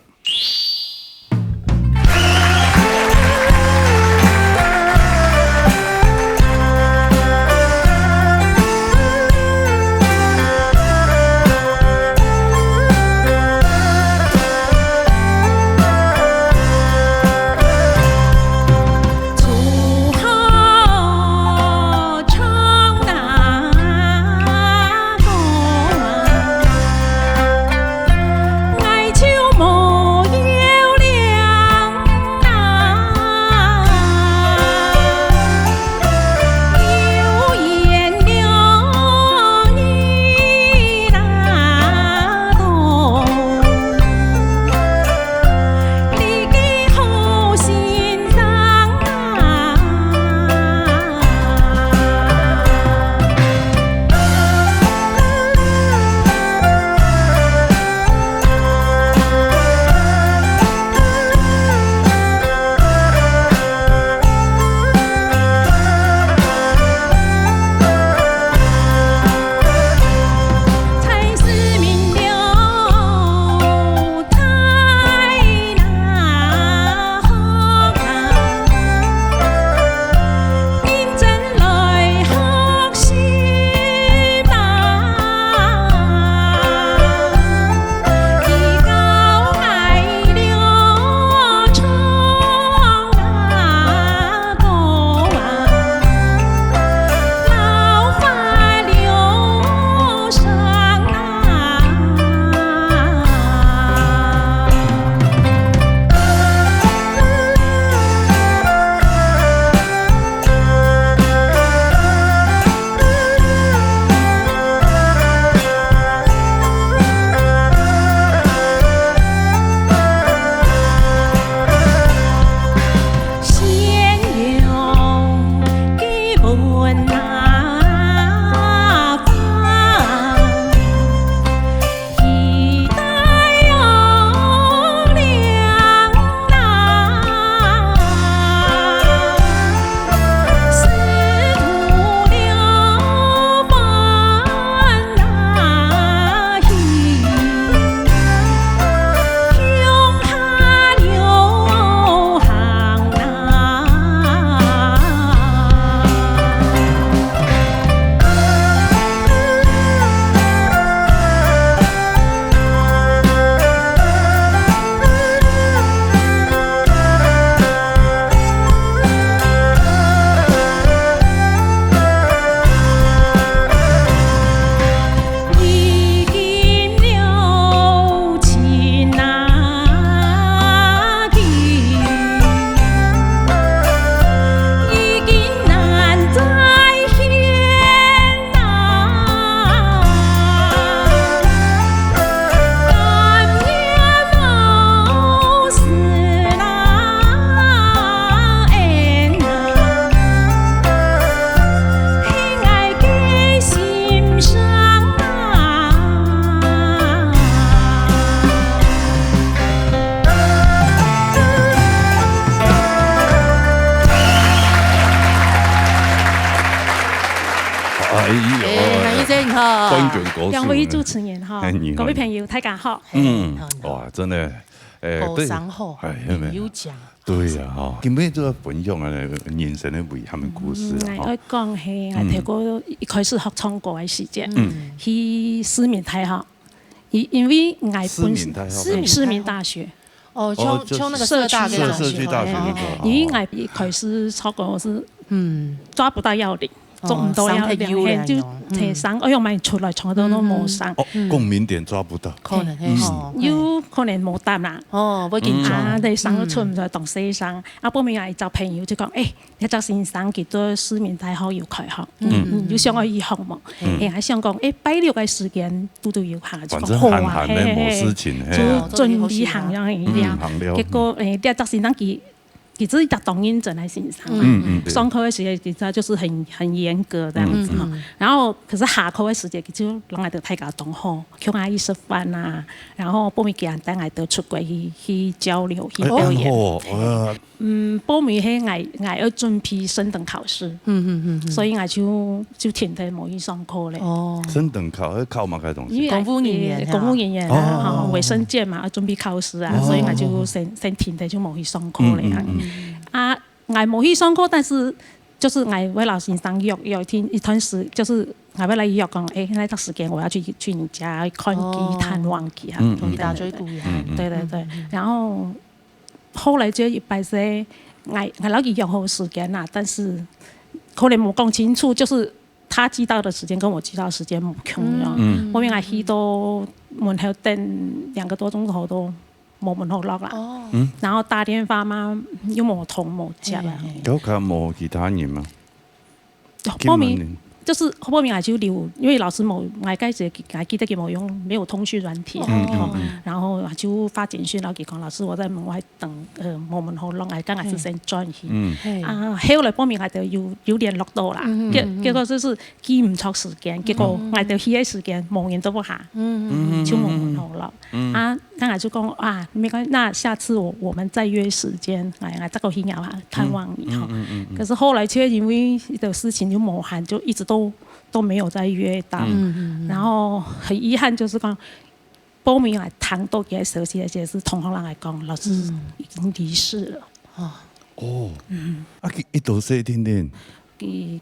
哎呦，哎，哎，你好。冠军歌手呢。两位主持人哈，哎，你好。各位朋友，大家好。嗯，好，你好。哇，真的，哎，好，对。上好，哎，有没有？有奖。对呀，哈，今天就要分享啊，人生的遺憾的故事啊，嗯，哈。我讲嘿，嗯。我头个一开始学唱歌的时间，嗯。去市民大学，因，因为我本身市民大学。市民大学。市民大学。哦，哦，就像，像那个社大的社，社区大学就对了。哎，因为我一开始唱歌是，嗯。抓不到要领，哦，做不到要领，上太远了，嘿，就，哦，嗯。嘿，上，哎呦，蛮出来，唱到都无上。哦，嗯。共鸣点抓不到。可能，嘿，嗯。吼，嘿。有可能无胆啦。哦，会紧张。啊，对，上都出毋出来，当细声。啊，报名啊，一个朋友就讲，哎， 一个先生佢在市民大学有开学，嗯。嗯，有想要去学嘛？嗯。哎，还想讲，哎，拜六个时间，堵堵有閒，就讲，反正閒閒的，好啊，嘿，嘿，嘿。无事情，嘿啊。就准备行了，嗯，行了。结果，哎，这个先生佢，佢是一个当认真的先生啊。嗯，嗯，对。上课的时候，其实他就是很，很严格这样子哈。嗯，嗯。然后，可是下课的时间，佢就让我们大家同好，叫我去食饭啊，然后报名给俺带我们出国去，去交流，去哎，表演。很好哦，呃， 嗯，报名係𠊎，𠊎愛準備升等考試，嗯，嗯，嗯，嗯。所以𠊎就，就停忒無去上課咧。哦。升等考，係考麼个東西？因為公務人員，呃，公務人員啊，哦。吼，衛生健嘛，愛準備考試啊，哦。所以𠊎就先，先停忒，就無去上課咧。嗯，嗯，嗯。啊，𠊎無去上課，但是就是𠊎个老先生約，約一天，一段時，就是𠊎會來約講，哎，那段時間我要去，去你家看佢，哦。探望佢啊，嗯，嗯。等等的。去打嘴鼓呀。嗯，嗯。對，對，對。嗯，嗯。然後 後來就一擺係，𠊎，𠊎摎佢約好時間啦，但是可能無講清楚，就是他寄到的時間跟我寄到的時間無共樣。嗯。嗯。後面𠊎去到門口等兩個多鐘頭都無門好落啦。哦。嗯。然後打電話嘛，又無通無接啊。嘿，嘿。該屋下無其他人嗎？ 報名，今晚呢？就是報名啊，就留，因為老師無，𠊎該時𠊎記得佢無用，沒有通訊軟體，嗯，嗯，吼，嗯。然後啊，就發簡訊，然後佢講，老師，我在門外等，呃，無門好落，𠊎剛好係先轉去。嗯。嘿。啊，後來報名𠊎就有，有聯絡到啦，嗯，結，嗯，嗯。結果就是記毋著時間，結果嗯。𠊎就去个時間，無人都無下，嗯，嗯，嗯。就無門好落。 嗯。啊，那𠊎就講，啊，沒關係，那下次我，我們再約時間，哎，哎，再過去啊，探望你哈。嗯，嗯，嗯，嗯。可是後來卻因為一個事情就無閒，就一直都，都沒有再約到。嗯，嗯，嗯。然後很遺憾就是講，報名來談到這個消息，而且是同行人來講，老師嗯。已經離世了。哦。哦。嗯。啊，佢幾多歲定定？佢，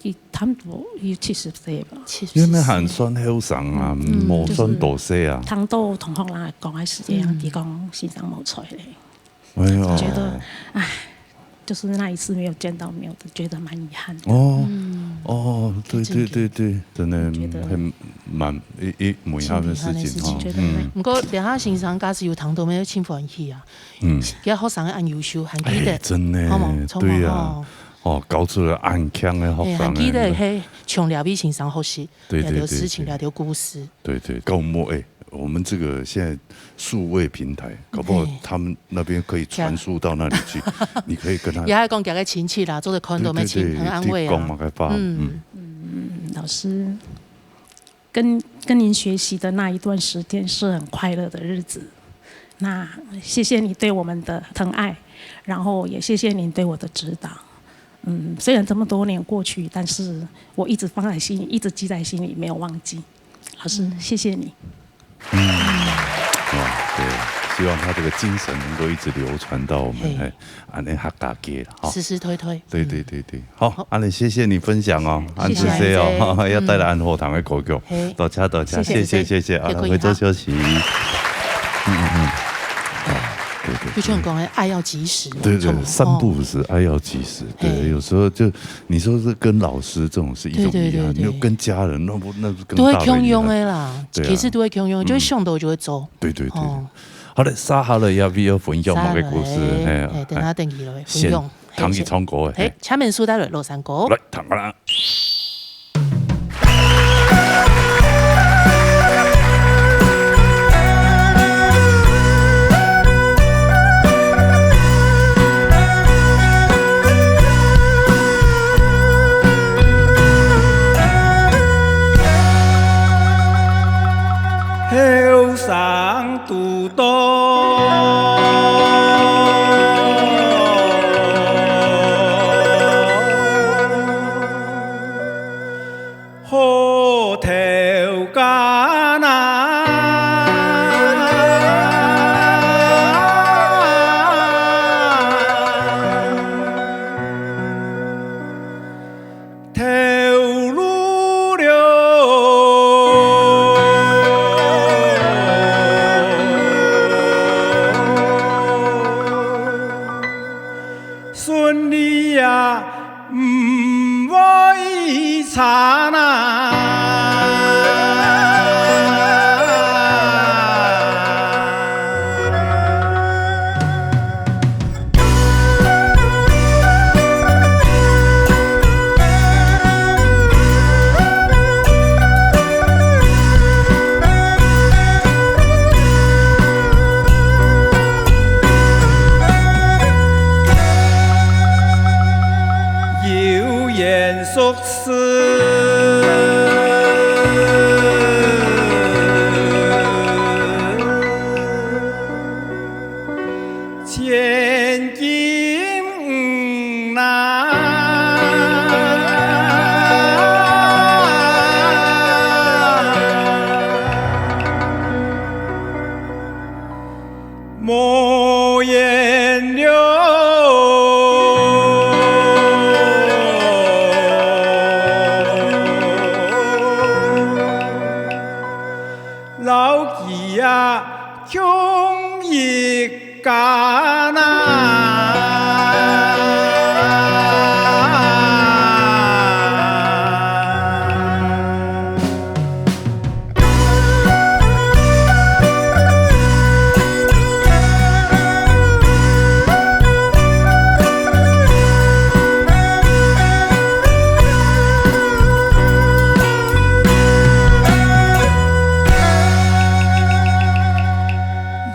佢差不多有七十歲吧。七十歲。因為還算後生啊，嗯，無算多歲啊。就是談到同行人來講个時間，嗯。佢講先生無在咧。哎喲。覺得，唉，就是那一次沒有見到面，我就覺得蠻遺憾的。哦，嗯。哦，對，對，對，對，真的覺得很蠻，一，一，遺憾的事情哈。覺得蠻，嗯。毋過，這下先生假使有談到面，真歡喜啊。 嗯。這學生个恁優秀，還記得。哎，真的，好無？對啊。好無？哦。哦，教出來恁強个學生，哎，還記得，嘿，向這位先生學習，對，對，這條事情，對，對。這條故事。對，對，到尾，哎，我們這個現在數位平台，搞不好他們那邊可以傳輸到那裡去，哎。你可以跟他也還講，這個親戚啦，做得看到，對，對，對，很安慰啊。你講嘛，該發，嗯。嗯。嗯，老師， 跟，跟您學習的那一段時間是很快樂的日子。那謝謝你對我們的疼愛，然後也謝謝您對我的指導。嗯，雖然這麼多年過去，但是我一直放在心裡，一直記在心裡，沒有忘記。老師，嗯。謝謝你。嗯，哇，對，希望他這個精神能夠一直流傳到我們，嘿。嘿，恁呢客家界啦，哈。世世代代。對，對，對，對。 好，好。恁呢，謝謝你分享哦，恁仔細哦，謝謝，謝謝。哈，要帶來恁好聽个歌曲。嘿。多謝，多謝，謝謝，謝謝，謝謝，謝謝，啊，謝謝。回頭休息。嗯，嗯，嗯。哎，對，對，就像講个，愛要及時，對，對，錯嗎？三不五時，哦。愛要及時。對，嘿。有時候就，你說是跟老師這種是一種遺憾，對，對，對，對。你又跟家人，那不，那是更大的遺憾。都會共樣个啦，對啊。其實都會共樣，嗯。就會想到就會做。對，對，對，對。哦。好了，接下來也要分享麼个故事？接下來，嘿，嘿，等下等佢來分享。先 聽佢唱歌个，嘿，嘿。請問蘇大偉老山歌。來，聽下啦。後生 堵到。啊，毋會差哪。有緣熟事，千金难。 无言了。老弟啊，穷一家呐。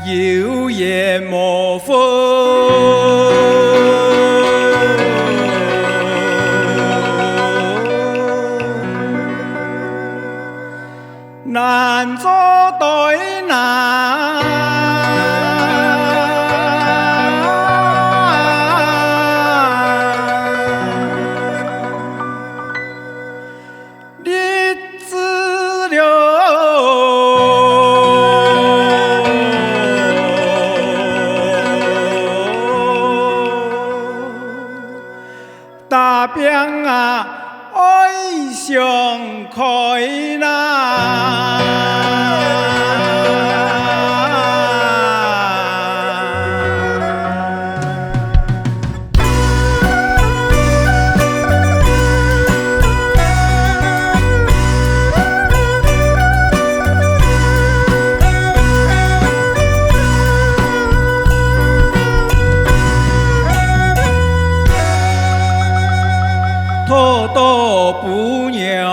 有缘无份，难做对难。 日子了，打拼啊，愛想開啦。 土豆餔娘。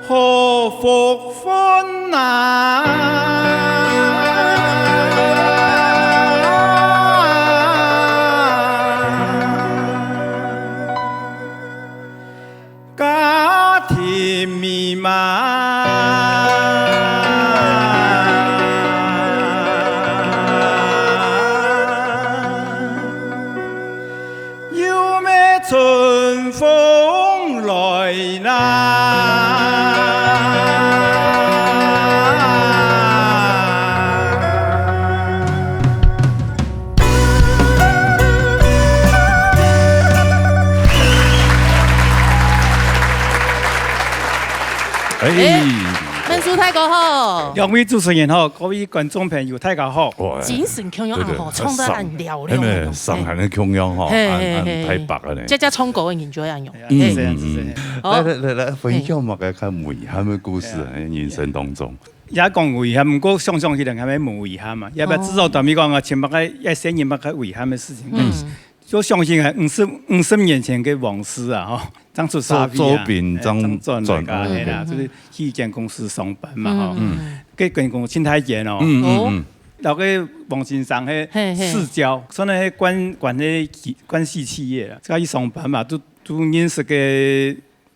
好福分啊！家庭美满。 有咩春风来啦。哎，哎，曼珠大哥好。两位主持人好，各位观众朋友，大家好。哇，精神共样啊吼，对对，唱得很嘹亮的那种，上海的共样吼，嘿，嘿，很，很嘿，台北的呢。这，这唱歌的人就会恁样。嗯，嘿，是啊，是啊。嗯，嗯。好。来，来，来，来，分享嘛，个较遺憾的故事啊，嘿。人生当中。也讲遺憾，毋过想想起来，还蛮无遗憾嘛。要不要至少咱们讲啊，哦。前面个，一些人嘛，个遗憾的事情。嗯。就相信啊，五十，五十年前个往事啊，吼，当初沙皮啊，周，周斌，哎，张，张转来个，张转，嘿啦，嗯。就是去一间公司上班嘛，吼。嗯。嗯。该间公司真大间哦。嗯，嗯，嗯。哦。 然后个王先生，嘿，嘿，嘿。世交，所以呢，关，关系企，关系企业啦，自家去上班嘛，都，都认识个，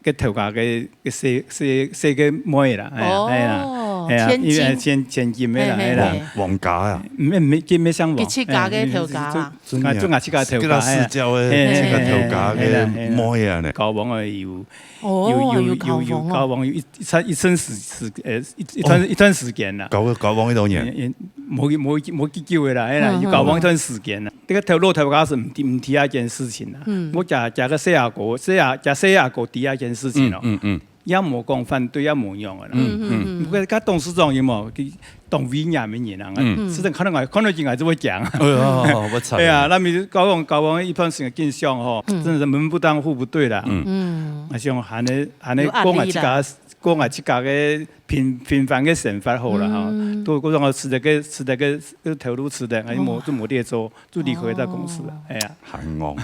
个头家个，个小，小，小个妹啦，哎呀，哦，哎呀，哎呀，千金。因为千，千金个啦，嘿，嘿，哎啦。嘿。王，王家啊。没，没，没，没像王，佢自家个头家啦。哎，就，就，就，就自家头家，个啦，世交个，嘿，嘿，自家头家个妹啊呢。嘿啦，嘿啦。交往个有 哦，有，有，有交往哦。有，有交往，有一，一段，一段时，时，呃，一，一段，哦。一段时间啦。交，交往几多年？也，也，无，无，无几久个啦，哎啦，嗯，有交往一段时间啦。嗯。这个头路头家是毋知，毋知啊一件事情啦。嗯。我家，家个细阿哥，细阿，家细阿哥知啊一件事情咯。嗯，嗯，嗯。也无讲反对，也无样个啦。嗯，嗯，嗯。不过，甲董事长有无？佢當威嚴个人啊，嗯。實在看到𠊎，看到佢𠊎就會驚。哎呀，我操！對啊，該麼个交往交往一段時間見相吼，嗯。真的是門不當戶不對啦。嗯。嗯。啊，像恁呢恁呢有壓力啦。講啊自家講啊自家个平平凡个生活好啦吼，嗯。都講我辭了个辭了个个頭路辭了，哎，無就無咧做，就離開到公司了，哦。哎呀。還戇。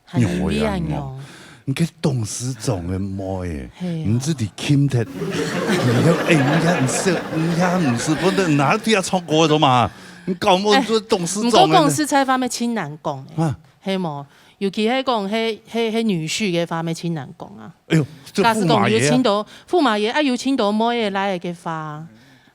還有你啊，你个董事長个妹欸，係啊。你自己欽忒，你要哎，人家毋識，人家毋識，不能拿對啊唱歌做嘛？你搞麼哎，做董事長个呢？毋過公司菜飯乜盡難講欸，啊。係無？尤其係講係係係女婿个話，乜盡難講啊。哎喲，這駙馬爺啊。假使講有盡多駙馬爺啊，有盡多妹仔來个話，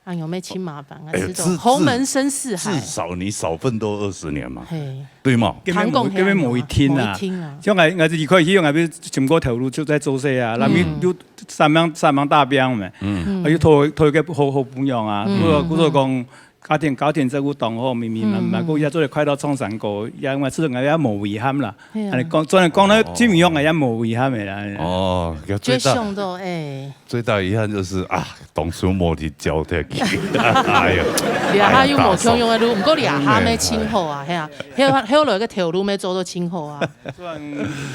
哎喲，乜盡麻煩啊，哎，這種至侯門深似海。至少你少奮鬥二十年嘛，嘿。對嘛？談講係恁樣啊，談講係恁樣啊。像𠊎，𠊎一開始𠊎愛尋个頭路就在做事啊，嗯。那麼又三樣三樣大病嘛，嗯。啊又討討一個好好餔娘啊，嗯。故所故所講家庭家庭照顧當好，明明嘛，嗯。嘛，故所做得快樂唱山歌，也𠊎自家也無遺憾啦。係啊。恁樣講，雖然講呢，哦。盡量𠊎也無遺憾个啦。哦，最大最想到，哎。 最大遺憾就係啊，當初無去教佢。哎呀，這下又無共樣个路，毋過這下乜盡好啊，係啊，後後來个頭路乜做到盡好啊。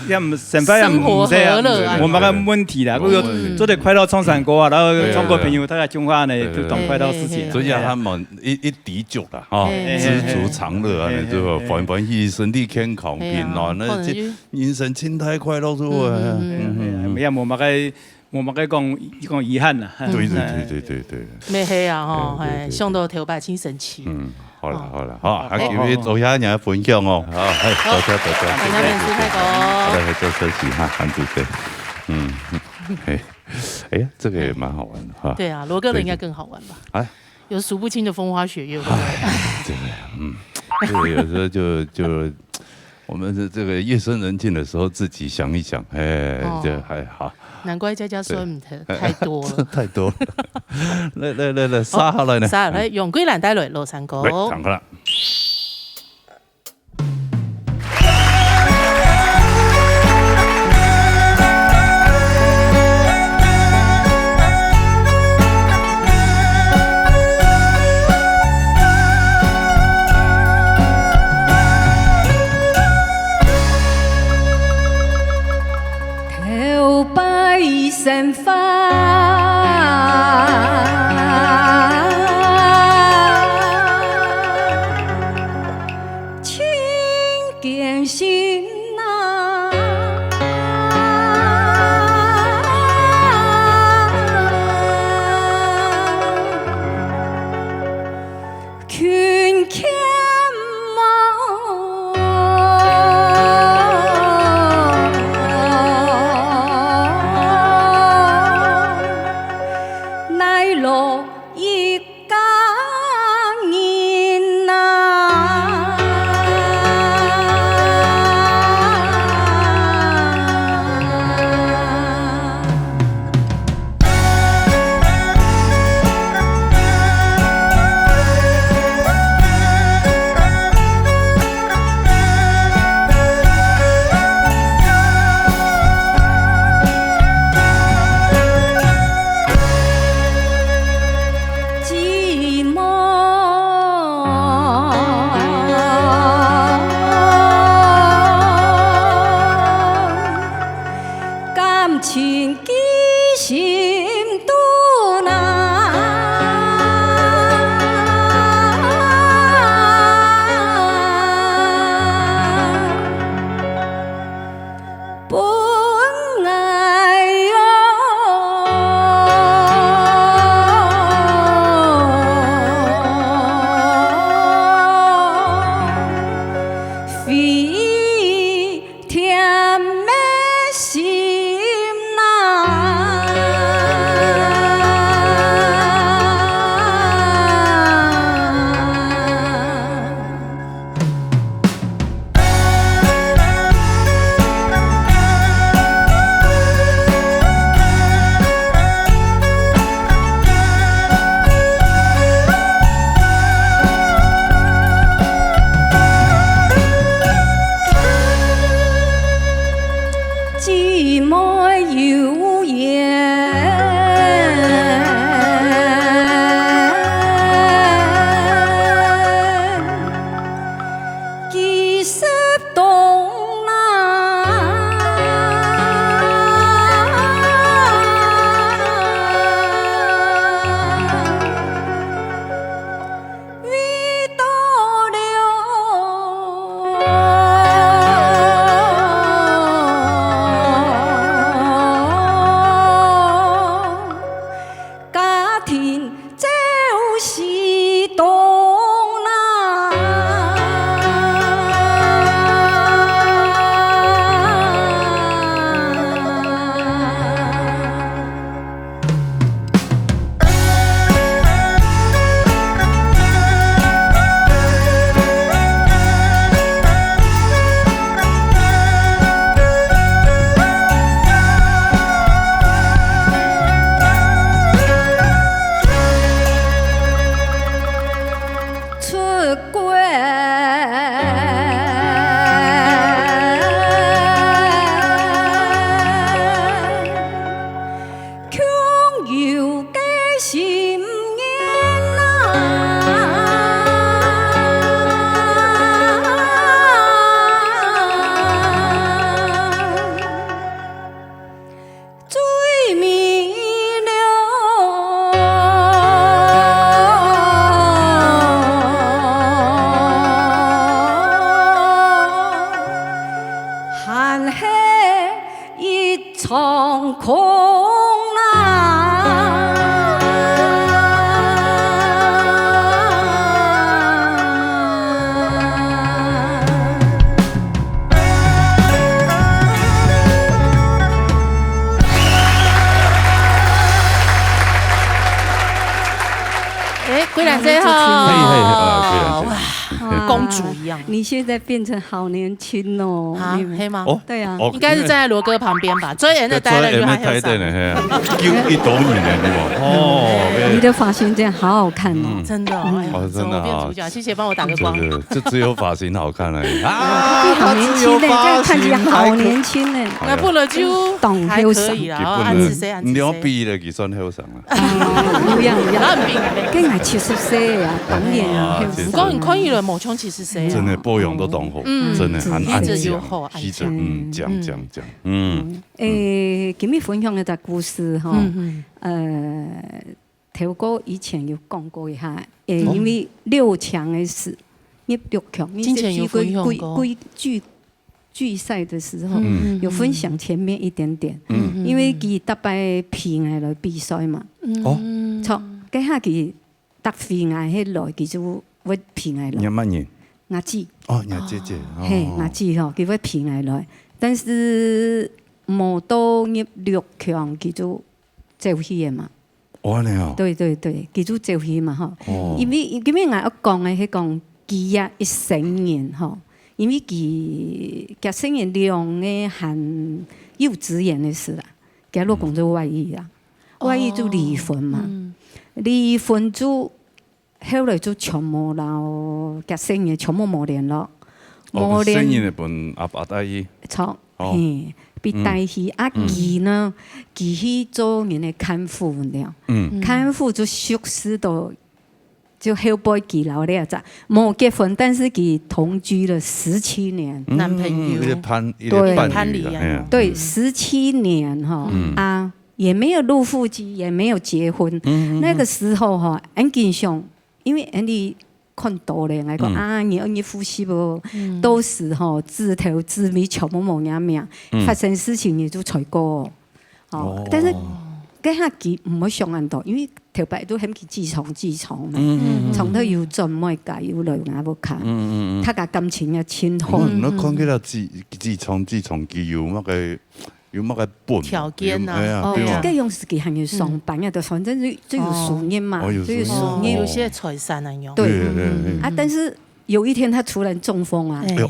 也毋，生活也毋，生活和樂啊。無麼个問題啦，無問題。不過做得快樂唱山歌啊，然後唱歌朋友大家講話呢，對，對，對。都當快樂事情。嘿，嘿，嘿。所以啊，他們一一知足啦，吼，嘿，嘿，知足常樂啊，嘿，嘿，就歡歡喜喜，身體健康，嘿啊，平安，那這可能就人生盡大快樂，係無？嗯，嗯，嗯，嗯，嗯。也無麼个 無麼个講講遺憾啦。對對對對對對。乜係啊吼，對對對，係，想到頭擺盡生趣。嗯，好啦好啦，好，啊，今日做下你个分享哦，好，係，多謝多謝，大家粉絲太多。好的，多謝你哈，韓主席。嗯，嘿，哎呀，這個也蠻好玩的哈。對啊，羅哥的應該更好玩吧？哎，有數不清的風花雪月。哎，這個，嗯，這個有時候就就 我們是這個夜深人靜的時候自己想一想，哎，哦。這還好。難怪佳佳說你太，對。太多了。太多了。來來來來，哦，續下來呢？續下來，楊貴蘭帶來《老山歌》。來，唱好了。 頭擺生活， 盡艱辛啊，勤儉無，耐勞 一家人啊。過，共有个心願啊。 最美了，還係一場空啊。 哎，桂蘭姐好。嘿，嘿，嘿，啊，桂蘭姐。哇，公主一樣。你現在變成好年輕哦。啊，你们，係嗎？哦，對啊。哦，應該是站在羅哥旁邊吧？最遠的台灣人還有啥？對，最遠的台灣人，嘿啊。救一斗米呢，對吧？哦，哎。你的髮型真的好好看哦。嗯。真的哦，哎呀，哦，真的啊。怎么变主角？谢谢帮我打个光。这个，这只有发型好看而已。啊，你好年轻呢，这样看起来好年轻呢。哎呀。那不如就还可以啦，哦，基本的，恁仔細，恁仔細。你要比了，佢算後生啊。 啊，有影，有影。哪有比？跟俺七十歲啊，當然啊，啊，後生。毋過你看起來無像七十歲啊。真的保養都當好，嗯，真的，還恁靚，一直有好，一直，嗯，靚，靚，靚，靚，嗯。誒，今日分享一個故事吼，嗯，嗯。呃，頭哥以前有講過一下，誒，哦。因為六強的事，入六強，你進前有分享過。這幾個，幾，幾句 決賽的時候，嗯。有分享前面一點點，嗯。因為佢逐擺陪𠊎來比賽嘛。嗯。哦。著，該下佢逐回𠊎係來，佢就會陪𠊎來。你阿姆人？吾姊。哦，你阿姊姊，哦。嘿，哦。吾姊吼，佢會陪𠊎來，但是無到入六強，佢就走去了嘛。 哦，恁樣哦。對，對，對，佢就走去嘛，吼。哦。因為，因為𠊎愛講个係講佢這一生人，吼，因為佢，佢生人兩個還幼稚園个時啦，佢老公就外遇啦，嗯。外遇就離婚嘛。哦。嗯。離婚就，後來就全部摎佢生人全部無聯絡，哦，無聯，佢生人个分阿爸帶去。著。 哦。嘿，被帶去。嗯。啊，嗯。佢呢，佢去做人个看護了。嗯。看護就熟識到，就後背佢摎這隻，無結婚，但是佢同居了十七年。嗯，男朋友。一個伴，一個伴侶啦，對。伴侶啊。哎呀。對，嗯。十七年吼，嗯。啊，也沒有入戶籍，也沒有結婚。嗯，嗯，嗯。那個時候吼，恁緊想， 因為恁樣看到咧，𠊎講，嗯。啊，你二月夫妻不，嗯。到時吼，自頭自尾全部無人命，嗯。發生事情你就罪過。哦，哦。但是，該下佢毋會想恁多，因為頭擺都喊佢自從自從嘛，嗯，嗯，嗯。從頭有轉妹家，有來𠊎屋下，嗯，嗯，嗯。大家感情也真好。嗯，那看起來自，自從自從，佢有那個 有麼个本？條件啊。有，哎呀，哦，對啊。這個用時佢還有上班啊，嗯。就反正就，就有收入嘛，哦。哦，有收入。就有收入。哦，有些財產啊，有。對。對，對，對，對。啊，但是有一天他突然中風啊。哎。哎喲。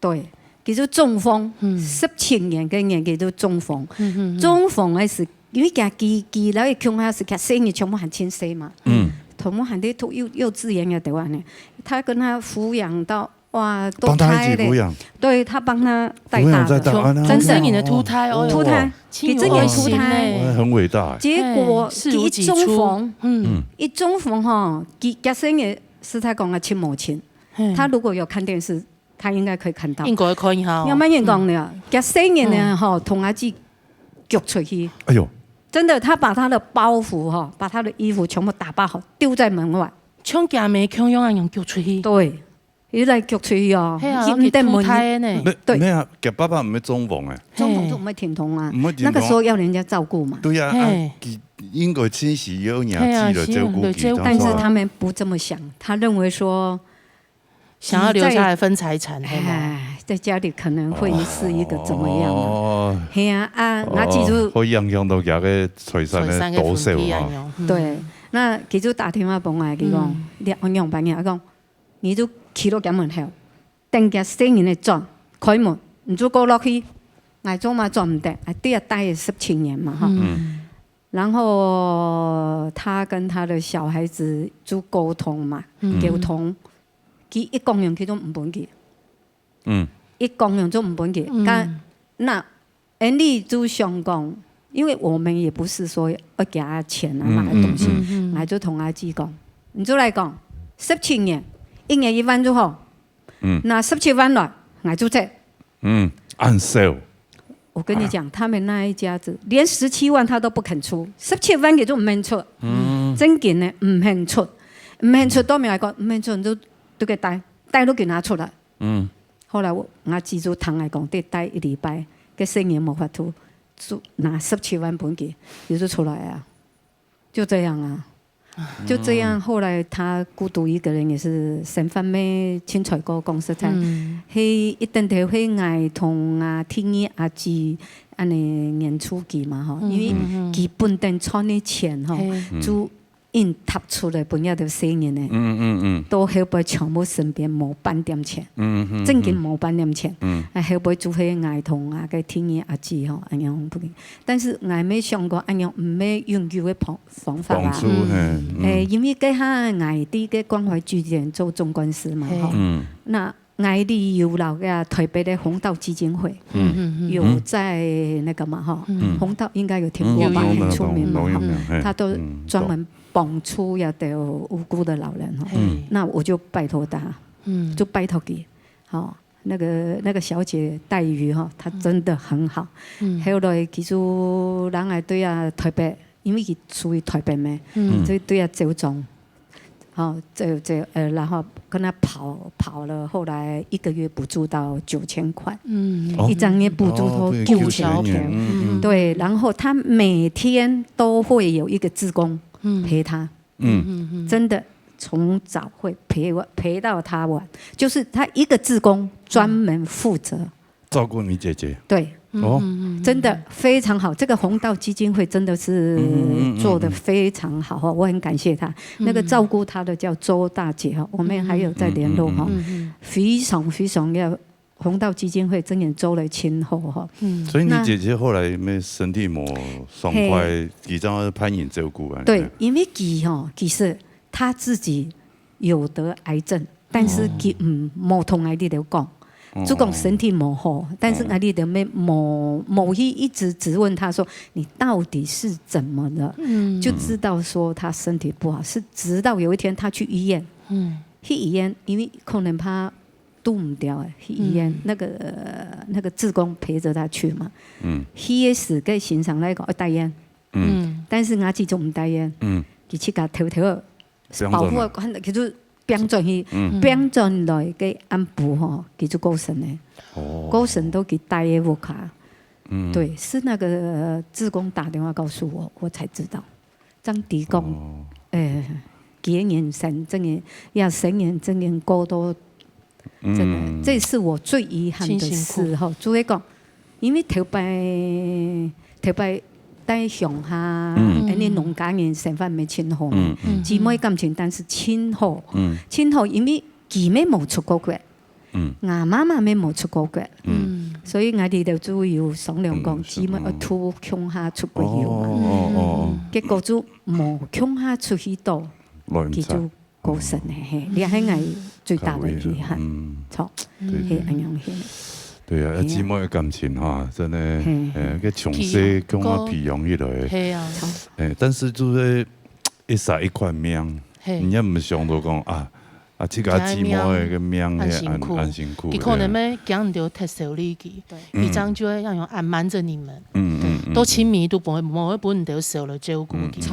對，佢就中風，嗯。十七年个年紀就中風。嗯，嗯，嗯。中風个時，因為佢，佢，佢摎佢共下時，佢生日全部還盡細嘛。嗯。全部還在讀幼，幼稚園个對吧呢？他跟他撫養到 哇，都幫他一起撫養。開了。對，他幫他帶大的。撫養帶大，真的。啊，那很好啊。生你的兔胎，哦哟。兔胎，哦。佢真的兔胎。哇，很偉大欸。結果，哎，事無濟出。佢一中風，嗯。嗯。一中風吼，佢，佢生个實在講啊，親無親。嘿。他如果有看電視，他應該可以看到。應該看一下哦。有沒有人講呢？嗯。佢生个呢，嗯。吼，同阿姊逐出去。哎喲。真的，他把他的包袱吼，把他的衣服全部打包好，丟在門外。像佢姆共樣恁樣逐出去。對。 佢來逐出去哦，係啊，佢毋得問。佢兔胎呢。對。無，無啊，佢爸爸毋會中風欸。中風就毋會停動啊，嘿。毋會停動啊。那個時候要人家照顧嘛。對啊，啊，嘿。佢應該親時有人係啊，係啊，照顧佢，照顧。但是他們不這麼想，他認為說，想要留下來分財產，係嗎？哎，在家裡可能會是一個怎麼樣啊？哦。係啊，啊，哦，那其實會影響到佢个財產个多少啊。財產个分配啊，嗯。對，那佢就打電話分𠊎，佢講，嗯。你愛仰般啊？佢講， 你就企到佢門口，等佢細人仔轉，開門，你就過落去。𠊎做麼轉毋得？哎，對啊，待了十七年嘛，哈。嗯。然後他跟他的小孩子就溝通嘛，嗯。溝通，佢一公元佢都毋分佢，嗯，一公元都毋分佢。嗯，該，那，恩俚就想講，因為我們也不是說愛給他錢啊，嗯，買東西，嗯，嗯，嗯。𠊎就同阿姊講，你就來講，十七年，一年一萬就好，嗯，拿十七萬來，𠊎就借。嗯，恁少。我跟你講，他們那一家子連十七萬他都不肯出，十七萬佢都毋肯出，嗯，正經个毋肯出，毋肯出，到尾來講，毋肯出，你就，就給帶，帶都給拿出來。嗯，後來𠊎，𠊎姊就同𠊎講，得帶一禮拜，該細人無法度，就拿十七萬分佢，佢就出來啊。就這樣啊。就這樣，後來他孤獨一個人也是生活乜清采過，講實在，嗯，係一等頭係𠊎同啊第二阿姊恁呢黏住佢嘛吼，因為佢本等賺个錢吼，嘿，就硬貼出來分這兜細人呢，嗯，嗯，嗯。到後背全部身邊無半點錢，嗯，嗯，嗯，正經無半點錢，嗯，啊，後背就係𠊎同啊个第二阿姊吼，恁樣分佢。但是𠊎乜想過，恁樣毋係永久个方，方法啊。幫助，嘿，嗯。誒，因為該下𠊎在个關懷據點做總幹事嘛，吼。嗯。那𠊎俚有摎个台北个紅道基金會，嗯，有在那個嘛，吼，嗯，紅道應該有聽過吧，有，有，很出名嘛，吼。有，有，有，嘿，他都專門幫助這兜無辜的老人，吼。嗯。那我就拜託他，嗯，就拜託佢，吼。 那個，那個小姐待遇吼，她真的很好。嗯。後來佢就人來對啊台北，因為佢屬於台北嘛，嗯，所以對啊周總，吼，這，這，呃，然後跟他跑，跑了，後來一個月補助到九千塊，嗯，哦，一張月補助到哦，對，九千塊，九千元，嗯，嗯。對，然後他每天都會有一個志工，嗯，陪他。 嗯，真的從早會陪我，陪到他晚，就是他一個志工專門負責。照顧你姐姐。對，哦，真的非常好。這個紅道基金會真的是做得非常好哈，我很感謝他。那個照顧他的叫周大姐哈，我們還有在聯絡哈，非常非常要 紅道基金會真个做了盡好吼。嗯。所以你姐姐後來因為身體無爽快，嘿，佢正愛別人照顧啊。對，因為佢吼，其實他自己有得癌症，但是佢，嗯，無同𠊎俚講，哦，就講身體無好，但是𠊎俚就無，無去一直質問他說你到底是怎麼了，嗯，就知道說他身體不好，是直到有一天他去醫院，嗯，去醫院，因為可能怕 堵毋牢誒，去醫院，嗯，那個，呃，那個志工陪著他去嘛。嗯。去个時，該先生來講，愛帶院。嗯。但是𠊎姊就毋帶院。嗯。佢自家偷偷保護，放轉來。佢就放轉去，嗯。放轉來个暗晡吼，佢就過身了。哦。過身到佢戴个屋下。嗯。對，是那個志工打電話告訴我，我才知道。 正知講，哦，誒，幾個年生，真个，呀，生年真个過到，真个，嗯，這是我最遺憾的事吼。真辛苦。就係講，因為頭擺，頭擺在鄉下，嗯，恁呢農家人生活乜盡好嘛，嗯，嗯。姊妹感情但是盡好，嗯。盡好，因為佢乜無出過國， 嗯。吾媽媽乜無出過國，嗯。所以𠊎俚就有商量講，嗯，姊妹愛渡共下出國遊嘛。哦，哦，哦，哦。結果就無共下出去到，來毋得。佢就過身了，嘿，這係𠊎最大的遺憾。嗯。著，對，係，對。恁樣，嘿。對啊，係啊。姊妹的感情哈，真的，嘿。誒，該從細共下培養起來。係啊。誒，但是就係一儕一款命，嘿。你也毋想到講啊， 啊，自家姊妹个命，恁辛苦。嘿，恁，恁辛苦，佢可能乜驚你兜忒少理佢，對。佢正就會恁樣恁瞞著你們，嗯，嗯，嗯。到盡尾都無，無會分你兜少了照顧佢。嗯，嗯，嗯。著，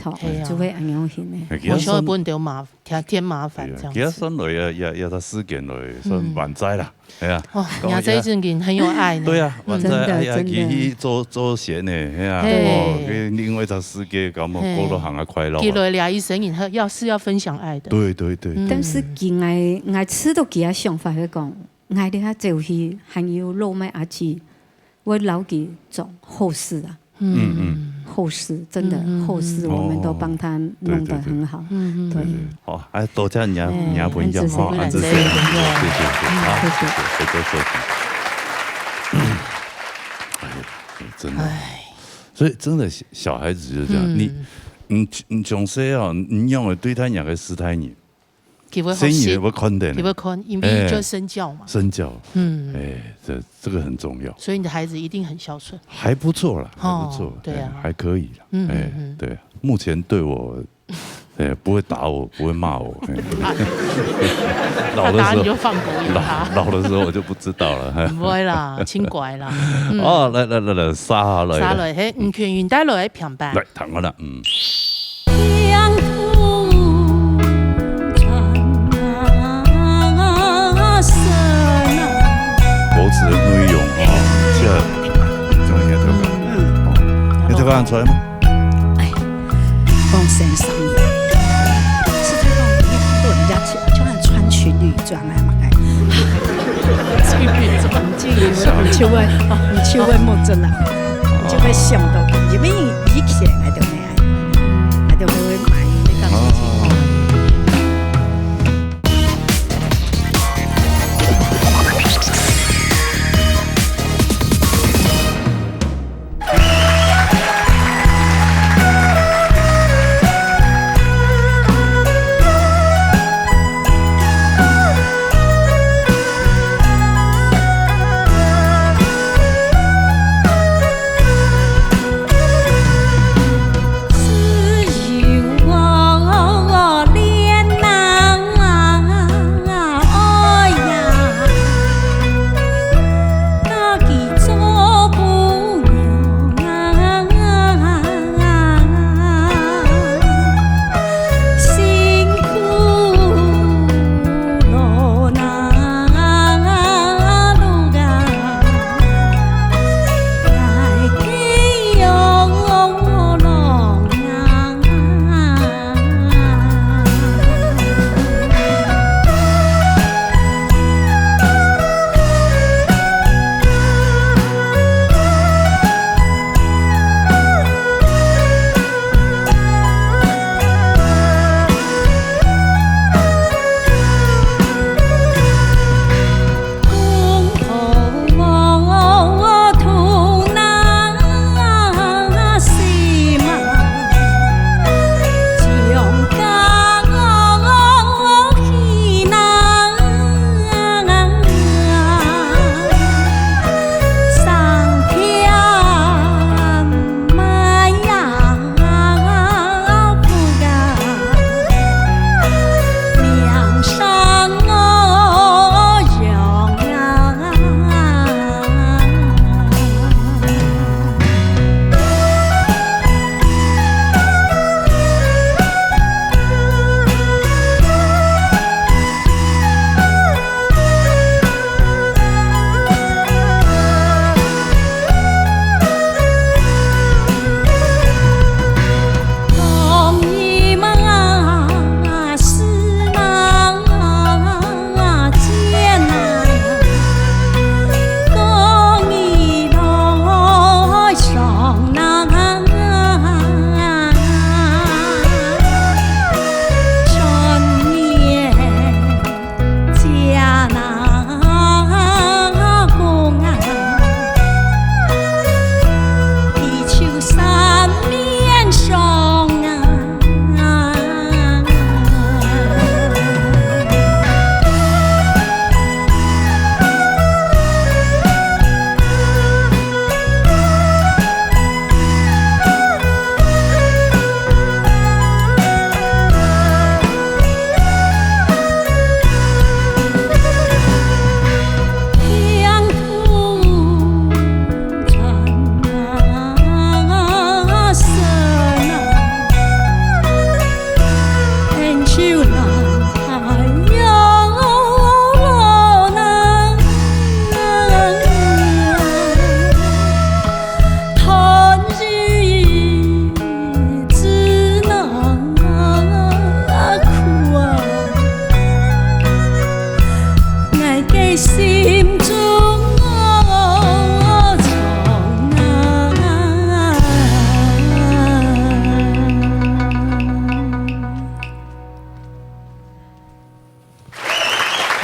著，係啊。就會恁樣形个。哎，我想會分你兜麻，添，添麻煩這樣子。對啊，其實算來也，也，也到世間來，算還債啦。嗯。哎呀，哦，講也，也這一陣已經很有愛呢。對啊，嗯。還債，真的，哎呀，真的。佢去做，做仙呢，哎呀，嘿。哦，去另外一個世界，感覺過到還較快樂啊。嘿。佢來尞一生，以後要，是要分享愛的。對，對，對，對。嗯。但是佢，𠊎，𠊎試著佢个想法係講，𠊎這下走去，還有老妹阿姊，會摎佢做後事啊。嗯，嗯。後事，真的，嗯，嗯，嗯。後事我們都幫他弄得很好。哦，哦，哦。對，對，對。嗯，嗯，對。嗯。好，哎，多謝你啊，哎，你啊，分享，恁仔細，哦，恁仔細，恁仔細，謝謝，謝謝，嗯，好，謝謝。謝謝，多謝，謝謝。哎，真的。哎。所以真的小，小孩子就這樣，嗯。你，你，你從細哦，你仰會對待你个序大人？佢會好心，佢會看的呢。佢會看，因為就身教嘛。哎，身教。嗯。哎，這，這個很重要。所以你的孩子一定很孝順。還不錯啦，還不錯，哦，對啊。哎，還可以啦。嗯，哎，嗯，嗯。對啊，目前對我，哎，不會打我，不會罵我，哎。老的時候，他打你就放狗咬他。老，老的時候我就不知道了，哎。毋會啦，真乖啦。嗯。哦，來，來，來，來，沙來。沙來，嘿，吳權雲帶來的評判。來，聽看啦，嗯。 歌詞的內容啊，這，這應該特別。嗯。哦，你特別出來嗎？哎，講先生，是這種，你看到人家就，就像穿情侶裝啊嘛，哎。情侶裝。你就會，你就會目汁啦，你就會想到，因為以前來的 啊，就會買。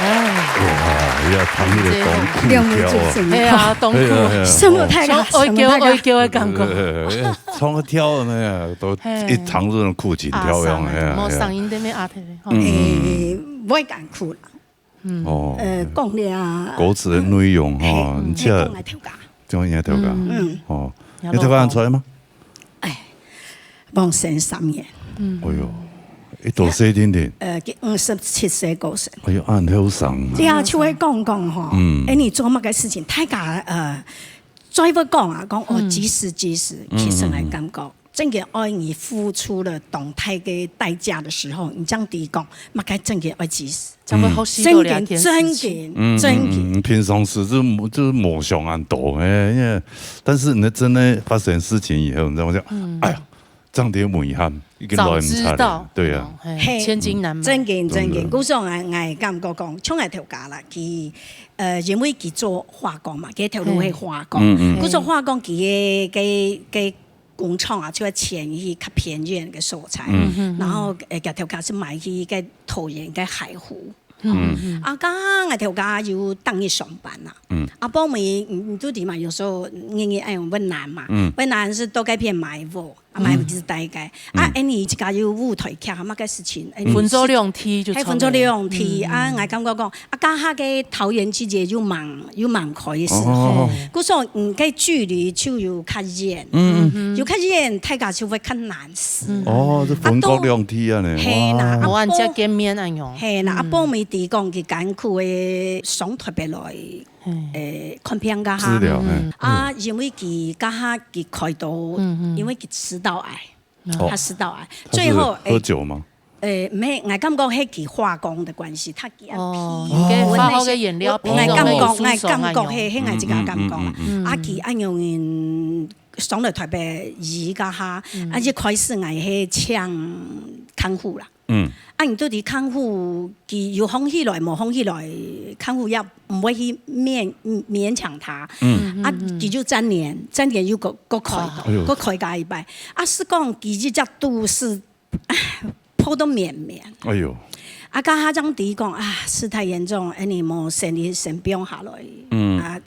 哎。哇，要唱那个當苦調啊。兩位主持人，對啊，對啊。什麼太好，什麼太好。哀嬌哀嬌的感覺。呃，唱个調那个，都一唱這種苦情調樣，啊，哎呀。無聲音在那邊啊，對，吼。嗯，嗯，嗯。會艱苦啦。哦，呃，講了啊，歌詞的內容哈，嘿，你這，講來頭家。講來頭家，嗯，哦，你頭家出來嗎？哎，往生三年。哎呦，一多歲定定。呃，佢五十七歲過身。哎呦，恁後生啊。對啊，就會講講吼，嗯，哎，你做麼个事情，大家呃，做一个講啊，講哦，及時及時，其實來感覺。真个愛你付出了當大个代價的時候，你這樣子講，麼个真个愛及時。才會學習到這件事情。真个，真个，嗯，真个。嗯，嗯，平常時就無，就是無想恁多，哎，因為，但是你真的發生事情以後，你知道嗎？就，哎呀，這樣子有遺憾，已經來毋及了。早知道，對啊。哦，嘿，嘿，千金難買。真个，真个，真个。故所𠊎，𠊎感覺講，像𠊎頭家啦，佢，呃，因為佢做化工嘛，佢頭路係化工，嗯，嗯。故所化工佢个，个，个 工廠啊，就愛遷去較偏遠个所在，然後，呃，佢頭家係買去个桃園个海湖。啊，該𠊎頭家有當日上班啊。啊，報名，你，你都知嘛，有時候日日愛用問難嘛，問難係到該片買屋，啊，買屋就大概。啊，恁呢自家有舞台劇，麼个事情，恁呢分做兩梯就，係分做兩梯啊，𠊎感覺講，啊，該下个桃園季節又忙，又忙開个時候，故所，嗯，个距離就有較遠。 嗯，有較遠，大家就會較難勢。哦，這分隔兩地啊呢。係啦，哇。啊，無恁接見面恁樣。係啦，啊，報名知講佢艱苦个上台北來，誒，看病該下。治療，嗯。啊，因為佢該下佢開刀，因為佢食道癌，哦。他食道癌，最後，他是喝酒嗎？ 誒，毋係，𠊎感覺係佢化工个關係，他佢个皮，哦，有个化學个原料，皮，𠊎感覺，𠊎感覺係，係𠊎自家感覺啊。啊，佢恁樣上來台北醫該下，啊，一開始𠊎係請看護啦。嗯。啊，你到底看護，佢有好起來，無好起來，看護也毋會去勉，勉強他。嗯。啊，佢就再連，再連又過，過開刀，哎喲。過開加一擺。啊，係講佢一隻肚屎 破到綿綿。哎喲。啊，該下正知講啊，事態嚴重，恁呢無生理生病下來，嗯。啊，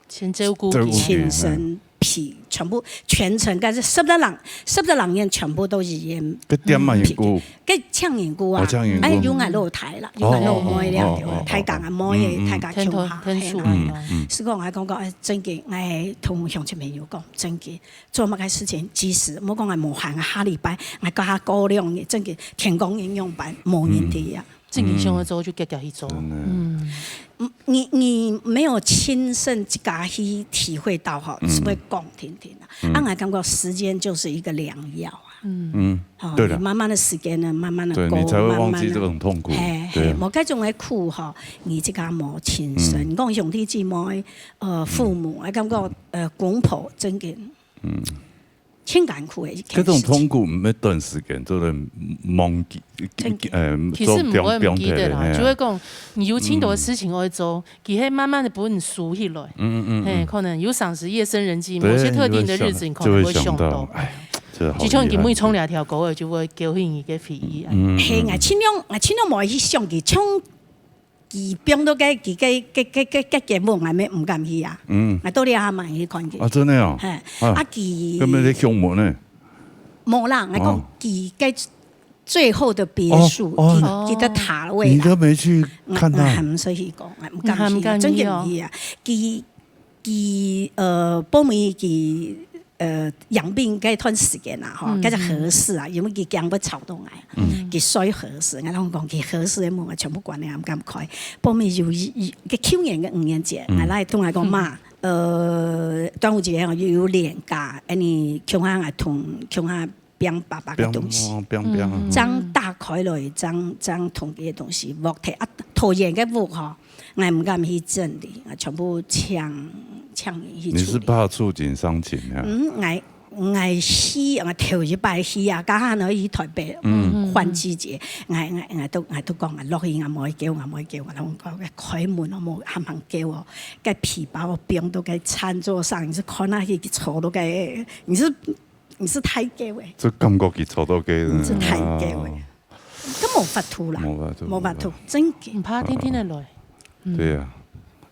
先照顧佢。照顧佢，親身皮，全部全程，該係十隻人，十隻人員全部都係醫院。該店嘛，人顧。該請人顧啊，哦，請人顧。哎，有𠊎老弟啦，有𠊎老妹了，哦，哦，哦，哦。大家啊，妹仔，嗯，嗯。大家共下，天頭，天使，係啦。嗯，嗯。係講，𠊎講講，哎，真个，𠊎同鄉親朋友講，真个， 做麼个事情，及時，莫講𠊎無閒，下禮拜，𠊎過下過兩日，真个天光陰樣般，無人知啊。正經想愛做就遽遽去做。真的。嗯。嗯，你，你沒有親身自家去體會到吼，只會講聽聽啊。啊，𠊎感覺時間就是一個良藥啊。嗯，對了。吼，你慢慢的時間呢，慢慢的過，對，你才會忘記這種痛苦。慢慢地，嘿，嘿，對啊。無該種的苦吼，你自家無親身。嗯。講兄弟姊妹，呃，父母，啊，感覺，呃，公婆真个 嗯。盡艱苦的一件事情。這種痛苦毋係短時間就能忘記，真个。呃，其實毋會毋記得啦，做，放，放忒，係啊。就會講，你有盡多个事情愛做，佢係慢慢地分你收起來。嗯，嗯，嗯，嘿，嗯。可能有當時夜深人靜，對，某些特定的日子，你可能會想到。你會想，就會想到，哎，這好遺憾。就像你今晡日唱這條歌，就會勾起你个回憶啊。嗯，嗯，嗯。嘿，𠊎盡量，𠊎盡量無去想佢，像 佢放到該，佢該，該，該，該，該節目，𠊎乜毋敢去啊。嗯。𠊎到這下嘛去看佢。啊，真的哦？嘿，啊。啊，佢，根本在胸門呢。無啦，𠊎講，哦。佢該最後的別墅，哦，哦。佢，佢个塔位啦。你都沒去看他？𠊎，𠊎還毋使去講，𠊎毋敢去，你還毋敢去哦？真个毋去啊。佢 佢，呃，報名佢，呃，養病該段時間啊，吼，嗯，該隻和室啊，因為佢驚會吵到𠊎，嗯。佢睡和室，𠊎同佢講，佢和室个門啊全部關了，毋敢開。報名有一，一，个舊年个五月節，嗯。𠊎來同𠊎講，媽，呃，端午節哦，又有連假，恁呢，共下𠊎同，共下 放爸爸个東西。放，哦，放，放啊。嗯。正打開來，正，正同佢个東西，屋忒啊，桃園个屋吼，𠊎毋敢去整理，啊，全部請，請人去處理。你是怕觸景傷情啊？嗯，𠊎，𠊎去，𠊎頭一擺去啊，剛好呢去台北，嗯。換季節，𠊎，𠊎，𠊎都，𠊎都講，𠊎落去，𠊎無愛噭，𠊎無愛噭，𠊎同佢講，開門哦，無，還吂噭哦，該皮包放到該餐桌上，你係看下去，佢坐到該，你係 你係大噭个。這感覺佢坐到該，你係大噭个。哦。該無法度啦，無法度，無法度，無法度。真个。毋怕天天个來。嗯。對啊，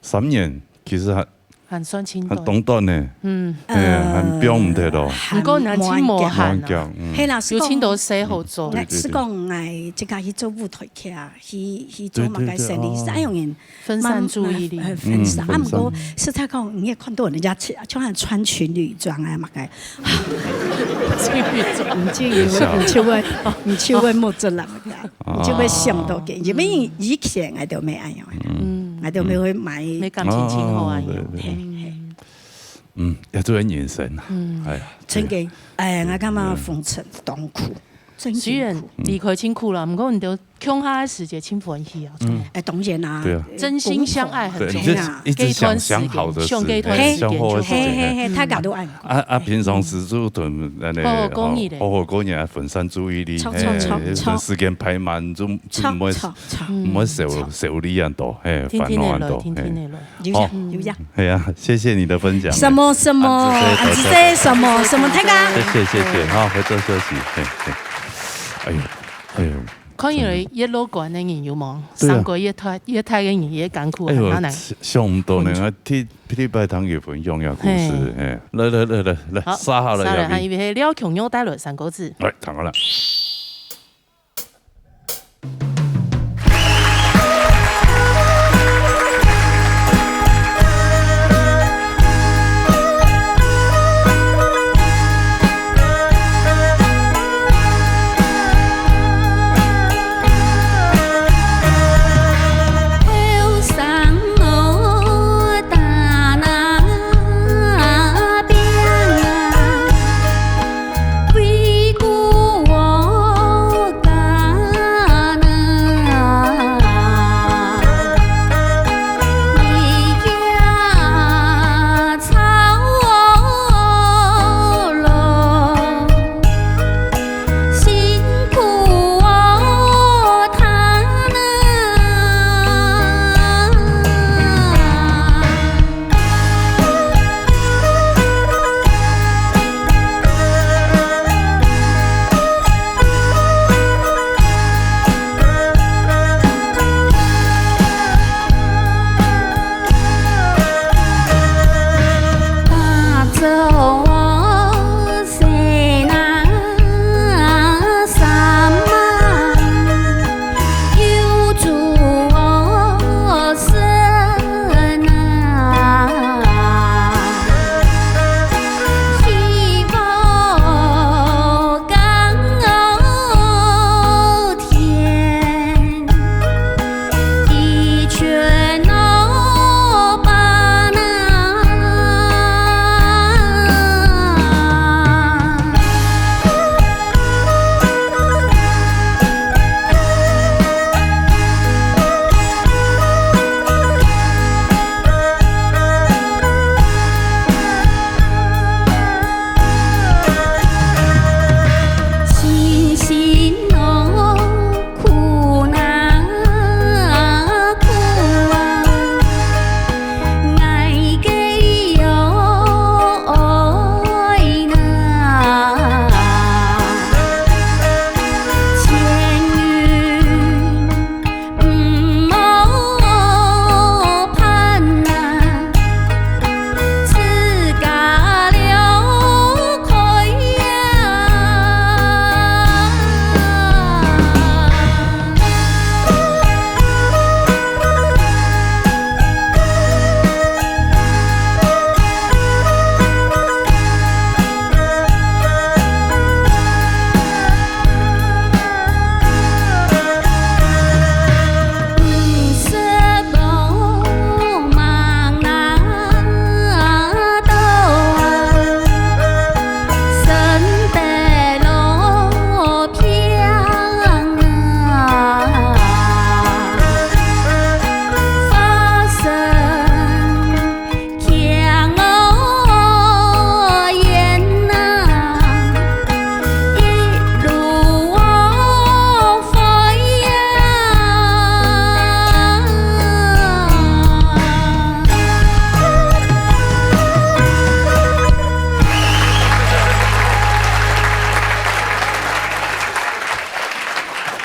三年其實還，還算盡短。還當短呢。嗯。哎呀，還放毋忒咯。毋過人盡無閒啊。無閒，嗯。係啦，係講，有盡多事好做。嗯，對，對，對。係講𠊎自家去做舞台劇啊，去，去做麼个生理，對，對，對，哦。係恁樣人分散注意力。慢慢，呃，分散。嗯，啊，毋過分散。實在講，你也看到人家穿，像穿情侶裝啊，麼个，情侶裝。你就以為，你就會，你就會目汁啦。 你就會想到个，因為以前𠊎都無恁樣，嗯。𠊎都無會買。無感情盡好啊，哦，對，對。嘿，嘿。嗯，也做人人生啊。嗯。哎呀，真个，哎，𠊎感覺紅塵當苦，真辛苦。雖然離開辛苦了，毋過你兜共下个時節真歡喜啊。嗯。哎，當然啊。對啊。真心相愛很重要。對，一直，一直想，這一段時間，想好的事，想這一段時間就好。哎，想好的事情，嘿，嘿，嘿，嘿，大家都愛。啊，啊，平常時就同，呃，好好過日咧。好好過日，分散注意力，著，著，嘿，著，著。時間排滿，就 就毋會，著，著，著。毋會愁，嗯，愁慮恁多，嘿，聽聽得落，煩惱恁多，聽聽得落。嘿。有影，哦。有影。係啊，謝謝你的分享。什麼什麼，啊，這些，啊，這些什麼什麼，大家。謝謝，謝謝，好，回座休息，嘿，嘿。哎呦，哎呦。看起來越樂觀个人有無？對啊。傷過越大，越大个人越艱苦，哎呦，還要難。想，想毋到呢，啊，第，第一擺聽佢分享這故事，嘿。嘿，來，來，來，來，來，好，沙好了，沙了，亞萍。還有廖瓊玉帶來三個字。來，聽好了。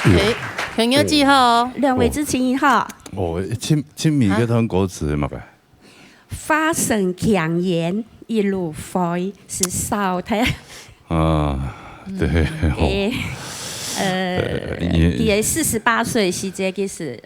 哎，朋友記好哦。兩位主持人好。哦，親，親民這段歌詞嘛，啊？發生腸炎，一路飛，係燒忒。啊，對，哦。誒，呃，呃，你佢个四十八歲時節，其實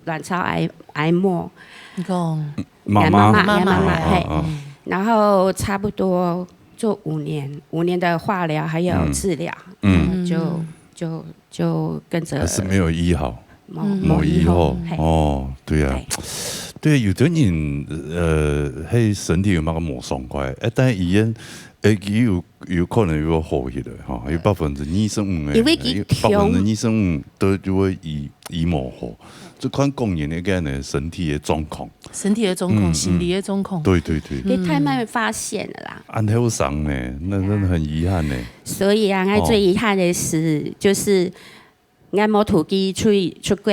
卵巢癌，癌末。你講，媽媽，媽媽，媽媽，媽媽，嘿。啊，啊。然後差不多做五年，五年的化療還有治療，嗯。嗯。然後就，就，就跟著還是沒有醫好。沒，嗯。沒醫好，沒醫好，嘿。哦，對啊。對。對，有的人，呃，嘿，身體有麼个無爽快，誒，但醫院，誒，佢有，有可能有好起來，吼，有百分之二十五个，因為佢有百分之二十五都，就會醫，醫無好，就看個人个呢，身體个狀況。身體个狀況，嗯，心理个狀況。嗯。對，對，對。佢太慢發現了啦。恁後生呢，那真的很遺憾呢。所以啊，𠊎最遺憾的是，哦。就是 𠊎無同佢出去，出國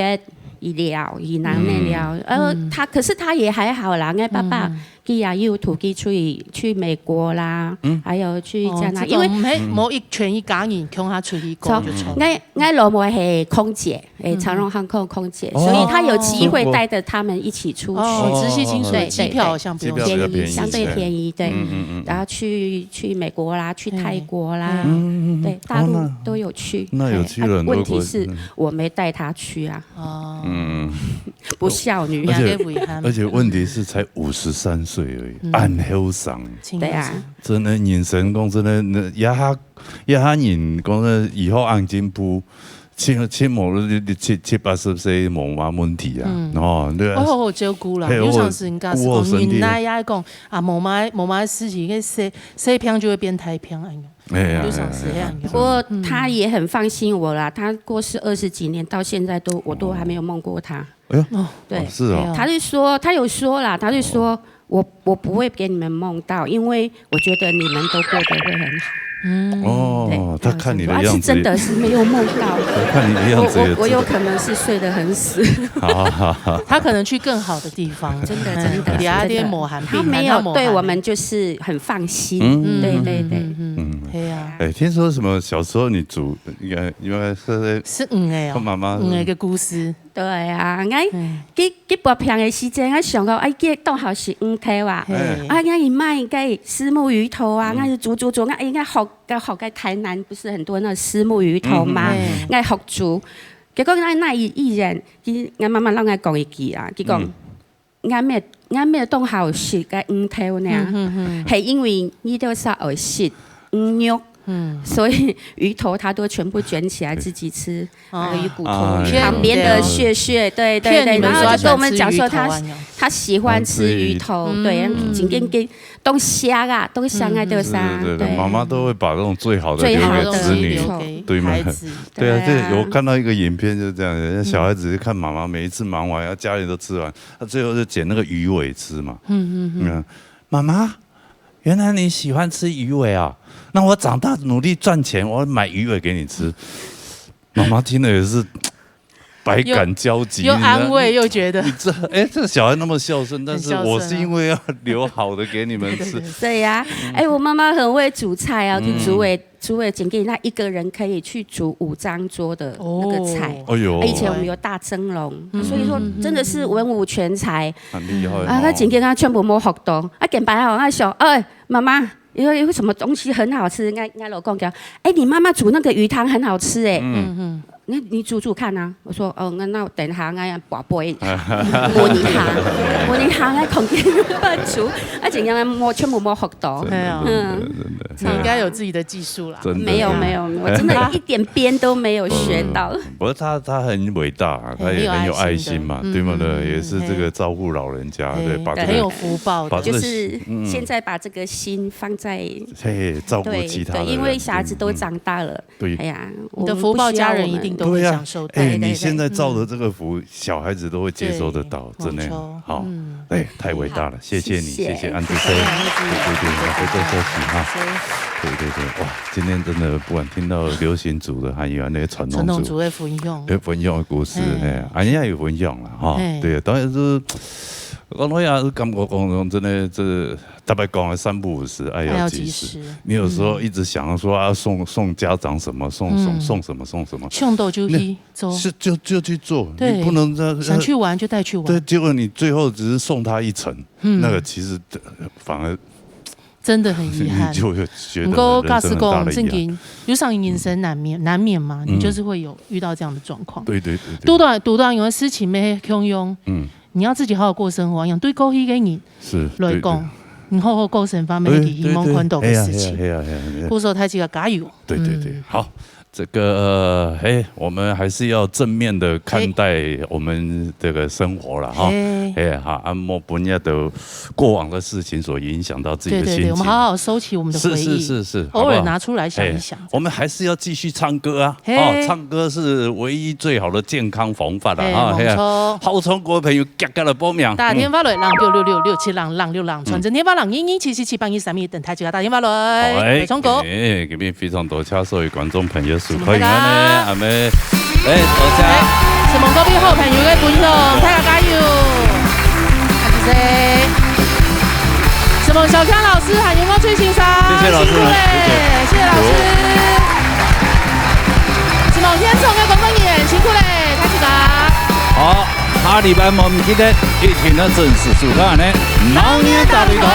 醫療，去哪裡療。嗯。呃，嗯。他，可是他也還好啦，𠊎爸爸，嗯。佢也有同佢出去，去美國啦，嗯。還有去加拿大，哦，因為，這種，嘿，嗯。無一，全一家人共下出去過就著。嗯。𠊎，𠊎老母係空姐，誒，嗯。長榮航空空姐，哦。所以他有機會帶著他們一起出去。哦，直系親屬的機票好像不用錢。對，對，對。機票比較便宜，相對便宜，對。嗯，嗯，嗯，嗯。然後去，去美國啦，去泰國啦，嗯。嗯，嗯，嗯。對，大陸都有去。哦，那，那有去了很多國，嘿，啊，問題是，嗯。 我沒帶他去啊。哦。嗯。不孝女。而且，而且問題是才五十三歲而已，嗯。恁後生。對啊。真的，人生講真的，那，這下，這下人講的，醫學恁進步，七，七，無，七，七八十歲無麼問題啊。嗯。哦，對啊。好好照顧啦，嘿，有常時人家是講，好好身體。人家也講，啊，無麼，無麼事情，該細，細病就會變大病，哎呀。 哎呀，有常時這樣。哎呀，哎呀。不過他也很放心我啦，他過世二十幾年，到現在都，我都還沒有夢過他。哎喲，對。哦，是哦。沒有。他就說，他有說啦，他就說，哦。我，我不會給你們夢到，因為我覺得你們都過得會很好。嗯。哦，對，他看你的樣子，他是真的是沒有夢到。他看你的樣子也知道。我，我，我有可能是睡得很死。好，好，好。他可能去更好的地方。真的，真的，嗯，你還在真的。磨寒病，他沒有，他磨寒。對我們就是很放心。嗯。對，對，對。嗯，嗯，嗯。嗯。對啊。哎，聽說什麼小時候你煮，應該，應該是在，是魚的哦，看媽媽是魚的个故事。對啊，𠊎，嗯。佢，佢發病的時間，𠊎想講，哎，佢當好食魚頭啊。嘿。啊，𠊎姨媽應該虱目魚頭啊，嗯。𠊎就煮煮煮，𠊎，哎，𠊎學，學在台南不是很多那虱目魚頭嗎？嗯，嗯，嗯。𠊎學煮，結果𠊎那一，一人，佢，𠊎媽媽摎𠊎講一句啊，佢講，嗯。 𠊎乜，𠊎乜當好食个魚頭呢，嗯，嗯，嗯。係因為你兜儕愛食魚肉，嗯。所以魚頭他都全部捲起來自己吃，哦。還有魚骨頭，啊，旁邊的屑屑，對，對，對，騙你們說他喜歡吃魚頭啊，然後就跟我們講說他，他喜歡吃魚頭，嗯。對，嗯。緊緊緊，當香啊，當香啊，嗯。對啥？對，對，對，對。媽媽都會把那種最好的留給子女，最好的留給孩子。對嗎？對啊。對啊，這我看到一個影片就是這樣的，那小孩子就看媽媽每一次忙完，然後家裡都吃完， 他最後就撿那個魚尾吃嘛。嗯，嗯，嗯。嗯，媽媽，原來你喜歡吃魚尾啊，那我長大努力賺錢，我買魚尾給你吃。媽媽聽了也是百感交集，又，又安慰，你知道，又覺得你這，哎，這小孩那麼孝順，但是我是因為要留好的給你們吃。很孝順啊。對呀，哎，我媽媽很會煮菜啊，嗯。就煮尾 煮个真緊，她一個人可以去煮五張桌的那個菜。哦。哎喲。以前我們有大蒸籠，嗯。所以說真的是文武全才。很厲害哦。啊，她真緊，她全部無學到。啊，見擺吼，她想，哎，媽媽，有，有什麼東西很好吃？𠊎，𠊎老公講，哎，你媽媽煮那個魚湯很好吃哎。嗯。嗯，嗯。你，你煮煮看啊。我說，哦，那，那我等一下，𠊎要跋杯，摸一下，摸一下，𠊎看見飯煮，啊，真緊無，全部無學到。真的，哎呀。嗯。真的，真的。 你應該有自己的技術啦。真的。沒有，沒有，我真的一點邊都沒有學到。嗯，不過她，她很偉大啊，她也很有愛心嘛，很有愛心的。對不對？嗯，嗯，嗯，也是這個照顧老人家，嘿。對，把這個，很有福報的。把這個，就是現在把這個心放在，嗯。嘿，照顧其他的人。對，對，因為小孩子都長大了。嗯，嗯。對。哎呀，你的福報，家人一定都會享受到。我們不需要了。對啊，哎，對，對，對。你現在照的這個福，嗯。小孩子都會接受得到，對，真的。沒錯。好，嗯。哎，太偉大了，謝謝你，謝謝。謝謝安之飛。謝謝安之飛。對，對，對，我們再休息哈。謝謝。對，對，對，哇，今天真的不管聽到流行組的，還有那些傳統組，傳統組的分享。哎，分享的故事，嗯。哎，啊，人家有分享了哈。嗯。對，當然是講到呀，感覺講講真的，這大家講的三不五時，愛要及時。愛要及時。你有時候一直想要說啊，送送家長什麼，送送嗯送什麼送什麼，衝動就去做。是就就去做，对，你不能在想去玩就带去玩。对，结果你最后只是送他一程，嗯那个其实反而真的很遗憾。你就会觉得毋過假使人生很大講正的遗憾。經，有時候人生難免難免嘛，嗯你就是會有遇到這樣的狀況。对对对对，拄到拄到有个事情要共樣，嗯，你要自己好好過生活，用對過去个人是來講，你好好過生活，对你希望看到个事情。对对，哎呀哎呀哎呀，故所太自家加油。对对对，嗯好。这个，哎，我们还是要正面的看待我们这个生活了哈。嘿哎，好，啊，莫分一个过往的事情所影响到自己对对对，的心情。我们好好收起我们的是回忆，是是是，偶尔好不好拿出来想一想哎。我们还是要继续唱歌啊。嘿哦，唱歌是唯一最好的健康防范了嘿啊。没错啊，好，充歌朋友，夹夹了报名。打電話來，零九六六六七零零六零，傳真電話零二二七四七八二三一，等待自家打電話來，哎來唱歌。哎，今日非常多謝所有觀眾朋友收什麼看，大家阿妹，哎，多謝。承蒙各位好朋友个分享，大家加油！感謝。承蒙小強老師，還有我最欣賞，謝謝老師辛苦嘞，謝謝老師。承蒙現場个工作人員，辛苦嘞，大家。好，下禮拜無毋記得，一定要準時收看呢。老年大對談。